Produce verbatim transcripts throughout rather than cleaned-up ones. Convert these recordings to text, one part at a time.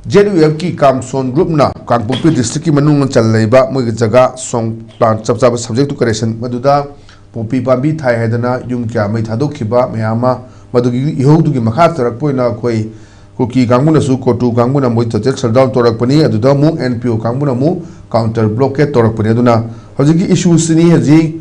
Z U ꯑꯦꯐꯀꯤ ꯀꯥꯝꯁꯣꯟ ꯒ꯭ꯔꯨꯞꯅ ꯀꯥꯡꯄꯣꯛꯄꯤ ꯗꯤꯁꯇ꯭ꯔꯤꯛꯀꯤ ꯃꯅꯨꯡꯗ ꯆꯜꯂ ꯂꯩꯕ ꯃꯣꯏꯒꯤ ꯖꯒꯥ ꯁꯣꯡ ꯄ꯭ꯂꯥꯟ ꯆꯞ ꯆꯥꯕ subject to correction ꯃꯗꯨꯗ ꯄꯣꯄꯤ ꯄꯥꯝꯕꯤ ꯊꯥꯏ ꯍꯥꯏꯗꯅ ꯌꯨꯝ ꯀꯌꯥ ꯃꯩ ꯊꯥꯗꯣꯛꯈꯤꯕ ꯃꯌꯥꯝ ꯑꯃ, ꯃꯗꯨꯒꯤ ꯏꯍꯧꯗꯨꯒꯤ ꯃꯈꯥ ꯇꯥꯔꯛꯄ ꯑꯣꯏꯅ ꯑꯩꯈꯣꯏ ꯀꯨꯀꯤ ꯀꯥꯡꯕꯨꯅꯁꯨ ꯀꯣꯇꯨ ꯀꯥꯡꯕꯨꯅ ꯃꯣꯏ total shutdown ꯇꯧꯔꯛꯄꯅꯤ꯫ ꯑꯗꯨꯗ ꯑꯃꯨꯛ ꯑꯦꯟ ꯄꯤ ꯑꯣ ꯀꯥꯡꯕꯨꯅ ꯑꯃꯨꯛ counter blockade ꯇꯧꯔꯛꯄꯅꯤ꯫ ꯑꯗꯨꯅ ꯍꯧꯖꯤꯛꯀꯤ ꯏꯁꯨꯁꯤꯅꯤ ꯍꯧꯖꯤꯛ,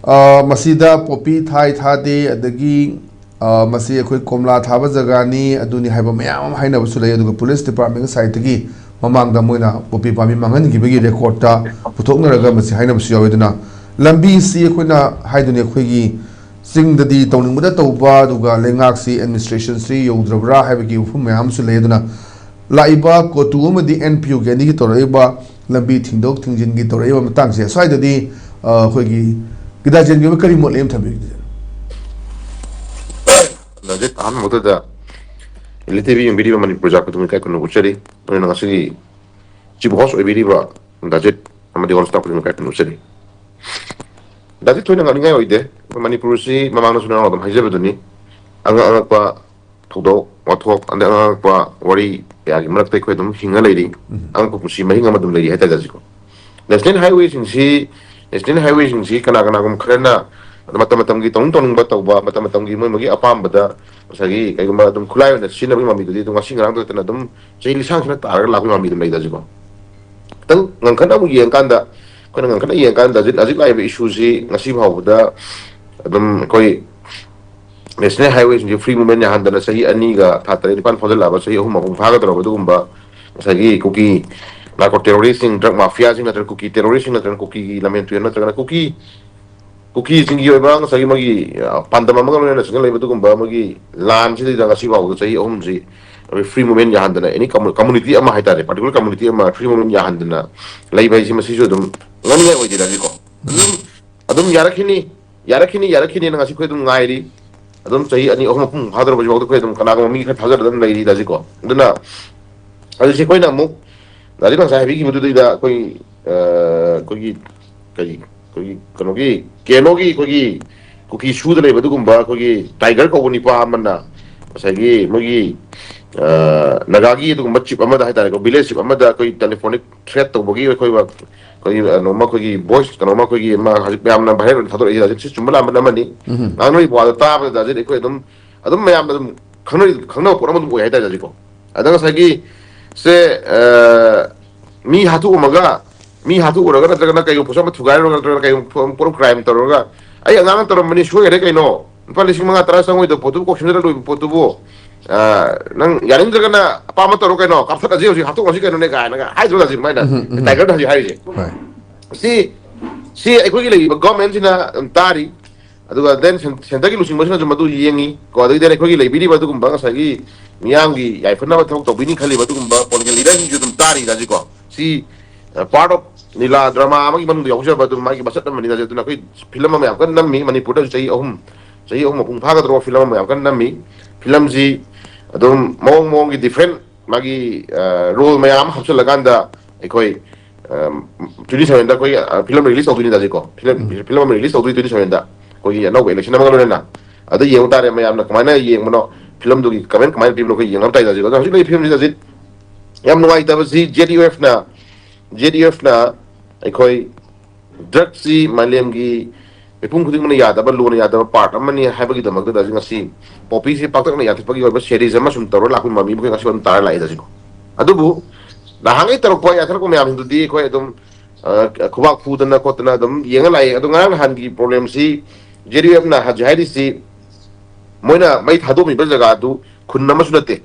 ꯑ, ꯃꯁꯤꯗ ꯄꯣꯄꯤ ꯊꯥꯏ ꯊꯥꯗꯦ, ꯑꯗꯒꯤ, ꯑ, ꯃꯁꯤ ꯑꯩꯈꯣꯏ ꯀꯣꯝꯂꯥ ꯊꯥꯕ ꯖꯒꯥꯅꯤ, ꯑꯗꯨꯅꯤ ꯍꯥꯏꯕ ꯃꯌꯥꯝ ꯑꯃ ꯍꯥꯏꯅꯕꯁꯨ ꯂꯩ꯫ ꯑꯗꯨꯒ ꯄꯨꯂꯤꯁ ꯗꯤꯄꯥꯔꯠꯃꯦꯟꯒꯤ ꯁꯥꯏꯠꯇꯒꯤ ꯃꯃꯥꯡꯗ ꯃꯣꯏꯅ ꯄꯣꯄꯤ ꯄꯥꯝꯕꯤ ꯃꯥꯡꯍꯟꯈꯤꯕꯒꯤ ꯔꯦꯀꯣꯔꯠꯇ ꯄꯨꯊꯣꯛꯅꯔꯒ ꯃꯁꯤ ꯍꯥꯏꯅꯕꯁꯨ ꯌꯥꯎꯋꯤ꯫ ꯑꯗꯨꯅ ꯂꯝꯕꯤꯁꯤ ꯑꯩꯈꯣꯏꯅ ꯍꯥꯏꯗꯨꯅꯤ, ꯑꯩꯈꯣꯏꯒꯤ ꯆꯤꯡꯗꯗꯤ ꯇꯧꯅꯤꯡꯕꯗ ꯇꯧꯕ, ꯑꯗꯨꯒ ꯂꯩꯉꯥꯛꯁꯤ, administrationꯁꯤ ꯌꯧꯗ꯭ꯔꯕ꯭ꯔꯥ ꯍꯥꯏꯕꯒꯤ ꯋꯥꯐꯝ ꯃꯌꯥꯝ ꯑꯃꯁꯨ ꯂꯩ꯫ ꯑꯗꯨꯅ ꯂꯥꯛꯏꯕ ꯀꯣꯇꯨ ꯑꯃꯗꯤ ꯑꯦꯟ ꯄꯤ ꯑꯣꯒꯤ ꯑꯅꯤꯒꯤ ꯇꯧꯔꯛꯏꯕ ꯂꯝꯕꯤ ꯊꯤꯡꯗꯣꯛ ꯊꯤꯡꯖꯤꯟꯒꯤ ꯇꯧꯔꯛꯏꯕ ꯃꯇꯥꯡꯁꯦ, ꯁ꯭ꯋꯥꯏꯗꯗꯤ, ꯑ, ꯑꯩꯈꯣꯏꯒꯤ ꯒꯤꯇꯥꯖꯦꯟꯒꯤ ꯑꯣꯏꯕ ꯀꯔꯤ ꯃꯣꯠ ꯂꯩ ꯑꯃ ꯊꯝꯕꯤꯌꯨ꯫ ꯍꯧꯖꯤꯛ ꯑꯍꯥꯟꯕ ꯃꯛꯇꯗ ꯏꯂꯤꯇꯦꯕꯤ ꯌꯦꯡꯕꯤꯔꯤꯕ ꯃꯅꯤꯄꯨꯔ ꯖꯥꯠ ꯈꯨꯗꯤꯡꯃꯛ ꯏꯀꯥꯏ ꯈꯨꯝꯅꯕ ꯎꯠꯆꯔꯤ꯫ ꯑꯗꯨꯅ ꯉꯁꯤꯒꯤ chief host ꯑꯣꯏꯕꯤꯔꯤꯕ ꯗꯥꯖꯤꯠ ꯑꯃꯗꯤ all staff ꯈꯨꯗꯤꯡꯃꯛ ꯏꯀꯥꯏ ꯈꯨꯝꯅꯕ ꯎꯠꯆꯔꯤ꯫ ꯗꯥꯖꯤꯠ ꯊꯣꯏꯅ ꯉꯥꯡꯅꯤꯡꯉꯥꯏ ꯑꯣꯏꯗꯦ꯫ ꯑꯩꯈꯣꯏ ꯃꯅꯤꯄꯨꯔꯁꯤ ꯃꯃꯥꯡꯗꯁꯨ ꯅꯍꯥꯟ ꯑꯗꯨꯝ ꯍꯥꯏꯖꯕꯗꯨꯅꯤ, ꯑꯉꯛ ꯑꯉꯛꯄ ꯊꯧꯗꯣꯛ ꯋꯥꯊꯣꯛ ꯑꯗꯩ ꯑꯉꯛ ꯑꯉꯛꯄ ꯋꯥꯔꯤ ꯀꯌꯥꯒꯤ ꯃꯔꯛꯇ ꯑꯩꯈꯣꯏ ꯑꯗꯨꯝ ꯍꯤꯡꯉ ꯂꯩꯔꯤ꯫ ꯎꯝ꯫ ꯑꯉꯛꯄ ꯄꯨꯟꯁꯤ ꯃꯍꯤꯡ ꯑꯃ ꯑꯗꯨꯝ ꯂꯩꯔꯤ ꯍꯥꯏꯇꯥꯔꯦ ꯗꯥꯖꯤꯠꯀꯣ꯫ National highwayꯁꯤꯡꯁꯤ, national highwayꯁꯤꯡꯁꯤ ꯀꯅꯥ ꯀꯅꯥꯒꯨꯝꯕ ꯈꯔꯅ ꯃꯇꯝ ꯃꯇꯝꯒꯤ ꯇꯧꯅꯤꯡ ꯇꯧꯅꯤꯡꯕ ꯇꯧꯕ, ꯃꯇꯝ ꯃꯇꯝꯒꯤ ꯃꯣꯏ ꯃꯣꯏꯒꯤ ꯑꯄꯥꯝꯕꯗ ꯉꯁꯥꯏꯒꯤ ꯀꯩꯒꯨꯝꯕ ꯑꯗꯨꯝ ꯈꯨꯠꯂꯥꯏ ꯑꯣꯏꯅ ꯁꯤꯖꯤꯟꯅꯕꯒꯤ ꯃꯃꯤꯗꯨꯗꯤ ꯑꯗꯨꯝ ꯉꯁꯤ ꯉꯔꯥꯡꯗ ꯅꯠꯇꯅ ꯑꯗꯨꯝ ꯆꯍꯤ ꯂꯤꯁꯥꯡ ꯁꯤꯠꯅ ꯇꯥꯔꯒ ꯂꯥꯛꯄꯒꯤ ꯃꯃꯤꯗꯨ ꯂꯩꯗ ꯍꯧꯖꯤꯛꯐꯥꯎ꯫ ꯈꯤꯇꯪ ꯉꯟꯈꯠꯅ ꯑꯃꯨꯛ ꯌꯦꯡꯉꯀꯥꯟꯗ, ꯑꯩꯈꯣꯏꯅ ꯉꯟꯈꯠꯅ ꯌꯦꯡꯉꯀꯥꯟꯗ ꯍꯧꯖꯤꯛ, ꯍꯧꯖꯤꯛ ꯂꯥꯛꯏꯕ issueꯁꯤ ꯉꯁꯤ ꯐꯥꯎꯕꯗ ꯑꯗꯨꯝ ꯑꯩꯈꯣꯏ national highwayꯁꯤꯡꯁꯦ free movement ꯌꯥꯍꯟꯗꯅ ꯆꯍꯤ ꯑꯅꯤꯒ ꯊꯥ ꯇꯔꯦꯠ ꯅꯤꯄꯥꯜ ꯐꯥꯖꯤꯜꯂꯛꯑꯕ, ꯆꯍꯤ ꯑꯍꯨꯝ ꯃꯄꯨꯡ ꯐꯥꯒꯗꯧꯔꯕ ꯑꯗꯨꯒꯨꯝꯕ ꯉꯁꯥꯏꯒꯤ ꯀꯨꯀꯤ narco terroristꯁꯤꯡ, drug mafiaꯁꯤꯡ ꯅꯠꯇ꯭ꯔꯒ ꯀꯨꯀꯤ terroristꯁꯤꯡ ꯅꯠꯇ꯭ꯔꯒ ꯀꯨꯀꯤꯒꯤ ꯂꯝꯍꯦꯟ ꯇꯨꯍꯦꯟ ꯅꯠꯇ꯭ꯔꯒꯅ ꯀꯨꯀꯤ, ꯀꯨꯀꯤꯁꯤꯡꯒꯤ ꯑꯣꯏꯕ ꯉꯁꯥꯏꯒꯤ ꯃꯣꯏꯒꯤ, ꯑ, ꯄꯥꯟꯗꯝ ꯑꯃꯒ ꯂꯣꯏꯅꯅ ꯆꯪꯁꯤꯜꯂꯛꯏꯕ ꯑꯗꯨꯒꯨꯝꯕ ꯃꯣꯏꯒꯤ ꯂꯥꯟꯁꯤꯗꯩꯗ ꯉꯁꯤ ꯐꯥꯎꯕꯗ ꯆꯍꯤ ꯑꯍꯨꯝꯁꯤ ꯑꯩꯈꯣꯏ free movement ꯌꯥꯍꯟꯗꯅ any commu-, community ꯑꯃ ꯍꯥꯏꯇꯥꯔꯦ, particular community ꯑꯃ free movement ꯌꯥꯍꯟꯗꯅ ꯂꯩꯕ ꯍꯥꯏꯁꯤ ꯃꯁꯤꯁꯨ ꯑꯗꯨꯝ ꯉꯥꯡꯅꯤꯡꯉꯥꯏ ꯑꯣꯏꯗꯦꯗ ꯍꯧꯖꯤꯛꯀꯣ꯫ ꯑꯗꯨꯝ, ꯑꯗꯨꯝ ꯌꯥꯔꯛꯈꯤꯅꯤ, ꯌꯥꯔꯛꯈꯤꯅꯤ, ꯌꯥꯔꯛꯈꯤꯅꯤꯅ ꯉꯁꯤ ꯑꯩꯈꯣꯏ ꯑꯗꯨꯝ ꯉꯥꯏꯔꯤ꯫ ꯑꯗꯨꯝ ꯆꯍꯤ ꯑꯅꯤ ꯑꯍꯨꯝ ꯃꯄꯨꯡ ꯐꯥꯗꯧꯔꯕ ꯍꯧꯖꯤꯛꯐꯥꯎꯗ ꯑꯩꯈꯣꯏ ꯑꯗꯨꯝ ꯀꯅꯥꯒꯨꯝꯕ ꯃꯤ ꯈꯔ ꯊꯥꯖꯔꯒ ꯑꯗꯨꯝ ꯂꯩꯔꯤ ꯍꯧꯖꯤꯛꯀꯣ꯫ ꯑꯗꯨꯅ ꯍꯧꯖꯤꯛꯁꯦ ꯑꯩꯈꯣꯏꯅ ꯑꯃꯨꯛ ꯗꯥꯗꯤ ꯉꯁꯥꯏ ꯍꯥꯏꯕꯤꯈꯤꯕꯗꯨꯗꯩꯗ ꯑꯩꯈꯣꯏ, ꯑ, ꯑꯩꯈꯣꯏꯒꯤ ꯀꯔꯤ, ꯑꯩꯈꯣꯏꯒꯤ ꯀꯩꯅꯣꯒꯤ, ꯀꯦꯅꯣꯒꯤ ꯑꯩꯈꯣꯏꯒꯤ ꯀꯨꯀꯤ ꯁꯨꯗ ꯂꯩꯕ ꯑꯗꯨꯒꯨꯝꯕ ꯑꯩꯈꯣꯏꯒꯤ ꯇꯥꯏꯒꯔ ꯀꯧꯕ ꯅꯤꯄꯥ ꯑꯃꯅ ꯉꯁꯥꯏꯒꯤ ꯃꯣꯏꯒꯤ ꯅꯥꯒꯥꯒꯤ ꯑꯗꯨꯒꯨꯝꯕ ꯆꯤꯞ ꯑꯃꯗ ꯍꯥꯏꯇꯥꯔꯦꯀꯣ, ꯚꯤꯂꯦꯖ ꯆꯤꯞ ꯑꯃꯗ ꯑꯩꯈꯣꯏ ꯇꯦꯂꯤꯐꯣꯅꯤꯛ ꯊ꯭ꯔꯦꯠ ꯇꯧꯕꯒꯤ ꯑꯩꯈꯣꯏ ꯑꯩꯈꯣꯏꯒꯤ ꯀꯩꯅꯣꯝꯃ, ꯑꯩꯈꯣꯏꯒꯤ ꯚꯣꯏꯁ ꯀꯩꯅꯣꯝꯃ, ꯑꯩꯈꯣꯏꯒꯤ ꯑꯃ ꯍꯧꯖꯤꯛ ꯃꯌꯥꯝꯅ ꯚꯥꯏꯔꯦꯜ ꯑꯣꯏꯅ ꯊꯥꯗꯣꯔꯛꯏꯁꯦ ꯍꯧꯖꯤꯛ ꯁꯤ ꯆꯨꯝꯕ ꯂꯥꯟꯕ ꯑꯃꯅꯤ꯫ ꯎꯝ꯫ ꯉꯥꯡꯅꯔꯤꯕ ꯋꯥꯗꯣ ꯇꯥꯕꯗ ꯍꯧꯖꯤꯛ ꯑꯩꯈꯣꯏ ꯑꯗꯨꯝ ꯑꯗꯨꯝ ꯃꯌꯥꯝꯅ ꯑꯗꯨꯝ ꯈꯪꯅꯔꯤ, ꯈꯪꯅꯕ ꯄꯣꯠ ꯑꯃ ꯑꯗꯨꯝ ꯑꯣꯏ ꯍꯥꯏꯇꯥꯔꯦ ꯍꯧꯖꯤꯛꯀꯣ꯫ ꯑꯗ ꯉꯁꯥꯏꯒꯤ ꯁꯦ, ꯑ, ꯃꯤ ꯍꯥꯠꯇꯣꯛꯑꯝꯃꯒ, ꯃꯤ ꯍꯥꯠꯇꯣꯛꯎꯔꯒ ꯅꯠꯇ꯭ꯔꯒꯅ ꯀꯩꯒꯨꯝꯕ ꯄꯣꯠꯁꯛ ꯑꯃ ꯊꯨꯒꯥꯏꯔꯨꯔꯒ ꯅꯠꯇ꯭ꯔꯒꯅ ꯀꯩꯒꯨꯝꯕ ꯄꯣꯠ ꯑꯃ ꯀ꯭ꯔꯥꯏꯝ ꯇꯧꯔꯒ, "ꯑꯩ ꯑꯉꯥꯡꯅ ꯇꯧꯔꯝꯕꯅꯤ, ꯁꯣꯏꯈꯔꯦ ꯀꯩꯅꯣ, ꯂꯨꯄꯥ ꯂꯤꯁꯤꯡ ꯃꯉꯥ ꯇꯔꯥ ꯆꯪꯉꯣꯏꯗꯕ ꯄꯣꯠꯇꯨꯕꯨ ꯀꯣꯛꯁꯤꯟꯗ ꯂꯣꯏꯕ ꯄꯣꯠꯇꯨꯕꯨ, ꯑ, ꯅꯪ ꯌꯥꯅꯤꯡꯗ꯭ꯔꯒꯅ ꯑꯄꯥꯝꯕ ꯇꯧꯔꯣ ꯀꯩꯅꯣ, ꯀꯥꯞꯊꯠꯂꯁꯤ ꯍꯧꯖꯤꯛ, ꯍꯥꯠꯇꯣꯛꯅꯁꯤ ꯀꯩꯅꯣꯅꯦ" ꯀꯥꯏꯅꯒ ꯍꯥꯏꯗ꯭ꯔꯣ ꯍꯧꯖꯤꯛ ꯃꯥꯏꯅ ꯎꯝ, ꯎꯝ, ꯎꯝ꯫ ꯇꯥꯏꯒꯔꯗ ꯍꯧꯖꯤꯛ ꯍꯥꯏꯔꯤꯁꯦ꯫ ꯍꯣꯏ꯫ ꯁꯤ, ꯁꯤ ꯑꯩꯈꯣꯏꯒꯤ ꯂꯩꯔꯤꯕ ꯒꯣꯔꯃꯦꯟꯁꯤꯅ ꯑꯗꯨꯝ ꯇꯥꯔꯤ꯫ ꯑꯗꯨꯒ then ꯁꯦꯟ-, ꯁꯦꯟꯇꯔꯒꯤ ꯂꯨꯆꯤꯡꯕꯁꯤꯅꯁꯨ ꯃꯗꯨ ꯌꯦꯡꯉꯤ ꯀꯣ꯫ ꯑꯗꯒꯤ then ꯑꯩꯈꯣꯏꯒꯤ ꯂꯩꯕꯤꯔꯤꯕ ꯑꯗꯨꯒꯨꯝꯕ ꯉꯁꯥꯏꯒꯤ ꯃꯤꯌꯥꯝꯒꯤ ꯌꯥꯏꯐꯅꯕ ꯊꯕꯛ ꯇꯧꯕꯤꯅꯤ ꯈꯜꯂꯤꯕ ꯑꯗꯨꯒꯨꯝꯕ ꯄꯣꯂꯤꯇꯤꯀꯦꯜ ꯂꯤꯗꯔꯁꯤꯡꯁꯨ ꯑꯗꯨꯝ ꯇꯥꯔꯤ ꯍꯧꯖꯤꯛꯀꯣ꯫ ꯁꯤ, ꯑ, part of ꯅꯤꯂꯥ ꯗ꯭ꯔꯃꯥ ꯑꯃꯒꯤ ꯃꯅꯨꯡꯗ ꯌꯥꯎꯖꯕ ꯑꯗꯨꯝ ꯃꯥꯒꯤ ꯃꯆꯠ ꯑꯃꯅꯤ꯫ ꯑꯗꯨꯅ ꯑꯩꯈꯣꯏ ꯐꯤꯂꯝ ꯑꯃ ꯌꯥꯝ ꯀꯟꯅ ꯅꯝꯃꯤ ꯃꯅꯤꯄꯨꯔꯗꯁꯨ, ꯆꯍꯤ ꯑꯍꯨꯝ, ꯆꯍꯤ ꯑꯍꯨꯝ ꯃꯄꯨꯡ ꯐꯥꯒꯗꯧꯔꯕ ꯐꯤꯂꯝ ꯑꯃ ꯌꯥꯝ ꯀꯟꯅ ꯅꯝꯃꯤ꯫ ꯐꯤꯂꯝꯁꯤ ꯑꯗꯨꯝ ꯃꯑꯣꯡ ꯃꯑꯣꯡꯒꯤ ꯗꯤꯐ꯭ꯔꯦꯟ ꯃꯥꯒꯤ, ꯑ, ꯔꯣꯜ ꯃꯌꯥꯝ ꯑꯃ ꯍꯥꯞꯆꯤꯜꯂꯀꯥꯟꯗ ꯑꯩꯈꯣꯏ, ꯑ, twenty seven ꯗ ꯑꯩꯈꯣꯏ, ꯑ, ꯐꯤꯂꯝ ꯔꯤꯂꯤꯁ ꯇꯧꯗꯣꯏꯅꯤ ꯍꯧꯖꯤꯛꯀꯣ꯫ ꯐꯤꯂꯝ, ꯎꯝ꯫ ꯐꯤꯂꯝ ꯑꯃ ꯔꯤꯂꯤꯁ ꯇꯧꯗꯣꯏꯅꯤ twenty seven ꯗ꯫ ꯑꯩꯈꯣꯏꯒꯤ ꯑꯅꯧꯕ ꯏꯂꯦꯛꯁꯟ ꯑꯃꯒ ꯂꯣꯏꯅꯅ꯫ ꯑꯗ ꯌꯦꯡꯕ ꯇꯥꯔꯦ ꯃꯌꯥꯝꯅ ꯀꯃꯥꯏꯅ ꯌꯦꯡꯕꯅꯣ, ꯐꯤꯂꯝꯗꯨꯒꯤ ꯀꯃꯦꯟ ꯀꯃꯥꯏꯅ ꯄꯤꯕꯅꯣ ꯑꯩꯈꯣꯏ ꯌꯦꯡꯉꯝ ꯇꯥꯏ ꯍꯧꯖꯤꯛ꯫ ꯑꯗꯣ ꯍꯧꯖꯤꯛ ꯂꯩꯔꯤꯕ ꯐꯤꯂꯝꯁꯤ ꯍꯧꯖꯤꯛ ꯌꯥꯝ ꯅꯨꯡꯉꯥꯏꯇꯕꯁꯤ ꯖꯦ ꯗꯤ ꯌꯨ ꯑꯦꯐꯅ, ꯖꯦ ꯗꯤ ꯌꯨ ꯑꯦꯐꯅ ꯑꯩꯈꯣꯏ ꯗ꯭ꯔꯒꯁꯤ ꯃꯥꯂꯦꯝꯒꯤ ꯃꯤꯄꯨꯝ ꯈꯨꯗꯤꯡꯃꯛꯅ ꯌꯥꯗꯕ, ꯂꯣꯅ ꯌꯥꯗꯕ ꯄꯥꯔꯠ ꯑꯃꯅꯤ ꯍꯥꯏꯕꯒꯤꯗꯃꯛꯇꯗ ꯉꯁꯤ ꯄꯣꯄꯤꯁꯤ ꯄꯥꯛꯇꯛꯅ ꯌꯥꯟꯊꯠꯄꯒꯤ ꯑꯣꯏꯕ ꯁꯦꯔꯤꯁ ꯑꯃ ꯁꯨꯝ ꯇꯧꯔ ꯂꯥꯛꯄꯒꯤ ꯃꯃꯤ ꯑꯩꯈꯣꯏ ꯉꯁꯤ ꯑꯗꯨꯝ ꯇꯥꯔ ꯂꯥꯛꯏ ꯍꯧꯖꯤꯛ꯫ ꯑꯗꯨꯕꯨ ꯅꯍꯥꯟꯉꯩ ꯇꯧꯔꯛꯄ ꯌꯥꯊꯔꯛꯄ ꯃꯌꯥꯝꯗꯨꯗꯤ ꯑꯩꯈꯣꯏ ꯑꯗꯨꯝ, ꯑ, ꯈꯨꯕꯥꯛ ꯈꯨꯗꯅ ꯈꯣꯠꯇꯅ ꯑꯗꯨꯝ ꯌꯦꯡꯉ ꯂꯥꯛꯑꯦ꯫ ꯑꯗꯣ ꯉꯔꯥꯡ ꯅꯍꯥꯟꯒꯤ ꯄ꯭ꯔꯣꯕ꯭ꯂꯦꯝꯁꯤ ꯖꯦ ꯗꯤ ꯌꯨ ꯑꯦꯐꯅ ꯍꯧꯖꯤꯛ ꯍꯥꯏꯔꯤꯁꯤ ꯃꯣꯏꯅ ꯃꯩ ꯊꯥꯗꯣꯛꯑꯝꯃꯤꯕ ꯖꯒꯥꯗꯨ ꯈꯨꯟ ꯑꯃꯁꯨ ꯅꯠꯇꯦ꯫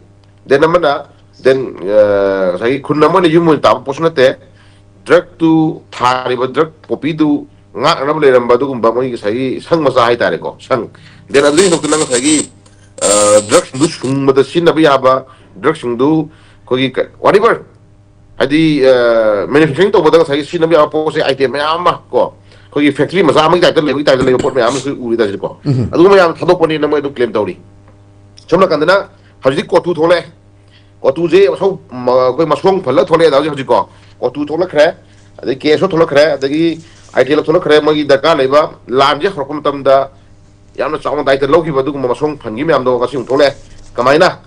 Then ꯑꯃꯅ, then, ꯑ, ꯉꯁꯥꯏꯒꯤ ꯈꯨꯟ ꯑꯃ ꯑꯣꯏꯅ ꯌꯨꯝ ꯑꯣꯏꯅ ꯇꯥꯕ ꯄꯣꯠꯁꯨ ꯅꯠꯇꯦ꯫ ꯗ꯭ꯔꯒꯇꯨ, ꯊꯥꯔꯤꯕ ꯗ꯭ꯔꯒ ꯄꯣꯄꯤꯗꯨ ꯉꯥꯛꯅꯅꯕ ꯂꯩꯔꯝꯕ ꯑꯗꯨꯒꯨꯝꯕ ꯃꯣꯏꯒꯤ ꯉꯁꯥꯏꯒꯤ ꯁꯪ ꯃꯆꯥ ꯍꯥꯏꯇꯥꯔꯦꯀꯣ, ꯁꯪ꯫ Then ꯑꯗꯨꯒꯤ ꯍꯦꯟꯗꯣꯛꯇꯅ ꯉꯁꯥꯏꯒꯤ, ꯑ, ꯗ꯭ꯔꯒꯁꯤꯡꯗꯨ ꯁꯨꯡꯕꯗ ꯁꯤꯖꯤꯟꯅꯕ ꯌꯥꯕ ꯗ꯭ꯔꯒꯁꯤꯡꯗꯨ ꯑꯩꯈꯣꯏꯒꯤ ꯀ-, whatever, ꯍꯥꯏꯗꯤ, ꯑ, ꯃꯦꯅꯨꯐꯦꯛꯆꯔꯤꯡ ꯇꯧꯕꯗ ꯉꯁꯥꯏꯒꯤ ꯁꯤꯖꯤꯟꯅꯕ ꯌꯥꯕ ꯄꯣꯠꯁꯦ ꯑꯥꯏꯇꯦꯝ ꯃꯌꯥꯝ ꯑꯃ ꯀꯣ, ꯑꯩꯈꯣꯏꯒꯤ ꯐꯦꯛꯇ꯭ꯔꯤ ꯃꯆꯥ ꯑꯃꯒꯤ ꯇꯥꯏꯞꯇ ꯂꯩꯕꯒꯤ ꯇꯥꯏꯞꯇ ꯂꯩꯕ ꯄꯣꯠ ꯃꯌꯥꯝ ꯑꯃꯁꯨ ꯎꯔꯤꯗ ꯍꯧꯖꯤꯛꯀꯣ꯫ ꯎꯝ꯫ ꯑꯗꯨꯒꯨꯝꯕ ꯃꯌꯥꯝ ꯊꯥꯗꯣꯛꯄꯅꯦꯅ ꯃꯣꯏ ꯑꯗꯨꯝ ꯀ꯭ꯂꯦꯝ ꯇꯧꯔꯤ꯫ ꯁꯣꯝ ꯅꯥꯀꯟꯗꯅ ꯍꯧꯖꯤꯛ ꯀꯣꯇꯨ ꯊꯣꯛꯂꯛꯑꯦ꯫ ꯀꯣꯇꯨꯁꯦ ꯑꯁꯧ-, ꯃ-, ꯑꯩꯈꯣꯏ ꯃꯁꯣꯡ ꯐꯜꯂ ꯊꯣꯛꯂꯛꯑꯦ ꯍꯧꯖꯤꯛ, ꯍꯧꯖꯤꯛꯀꯣ꯫ ꯀꯣꯇꯨ ꯊꯣꯛꯂꯛꯈ꯭ꯔꯦ, ꯑꯗꯩ ꯀꯦ ꯑꯦꯁ ꯑꯣ ꯊꯣꯛꯂꯛꯈ꯭ꯔꯦ, ꯑꯗꯒꯤ ꯑꯥꯏ ꯇꯤ ꯑꯦꯜ ꯊꯣꯛꯂꯛꯈ꯭ꯔꯦ꯫ ꯃꯣꯏꯒꯤ ꯗꯔꯀꯥꯔ ꯂꯩꯕ ꯂꯥꯟꯁꯦ ꯍꯧꯔꯛꯄ ꯃꯇꯝꯗ ꯌꯥꯝꯅ ꯆꯥꯎꯅ ꯗꯥꯏꯇ ꯂꯧꯈꯤꯕ ꯑꯗꯨꯒꯨꯝꯕ ꯃꯁꯣꯡ ꯐꯟꯒꯤ ꯃꯌꯥꯝꯗꯣ ꯉꯁꯤ ꯑꯃꯨꯛ ꯊꯣꯛꯂꯛꯑꯦ꯫ ꯀꯃꯥꯏꯅ?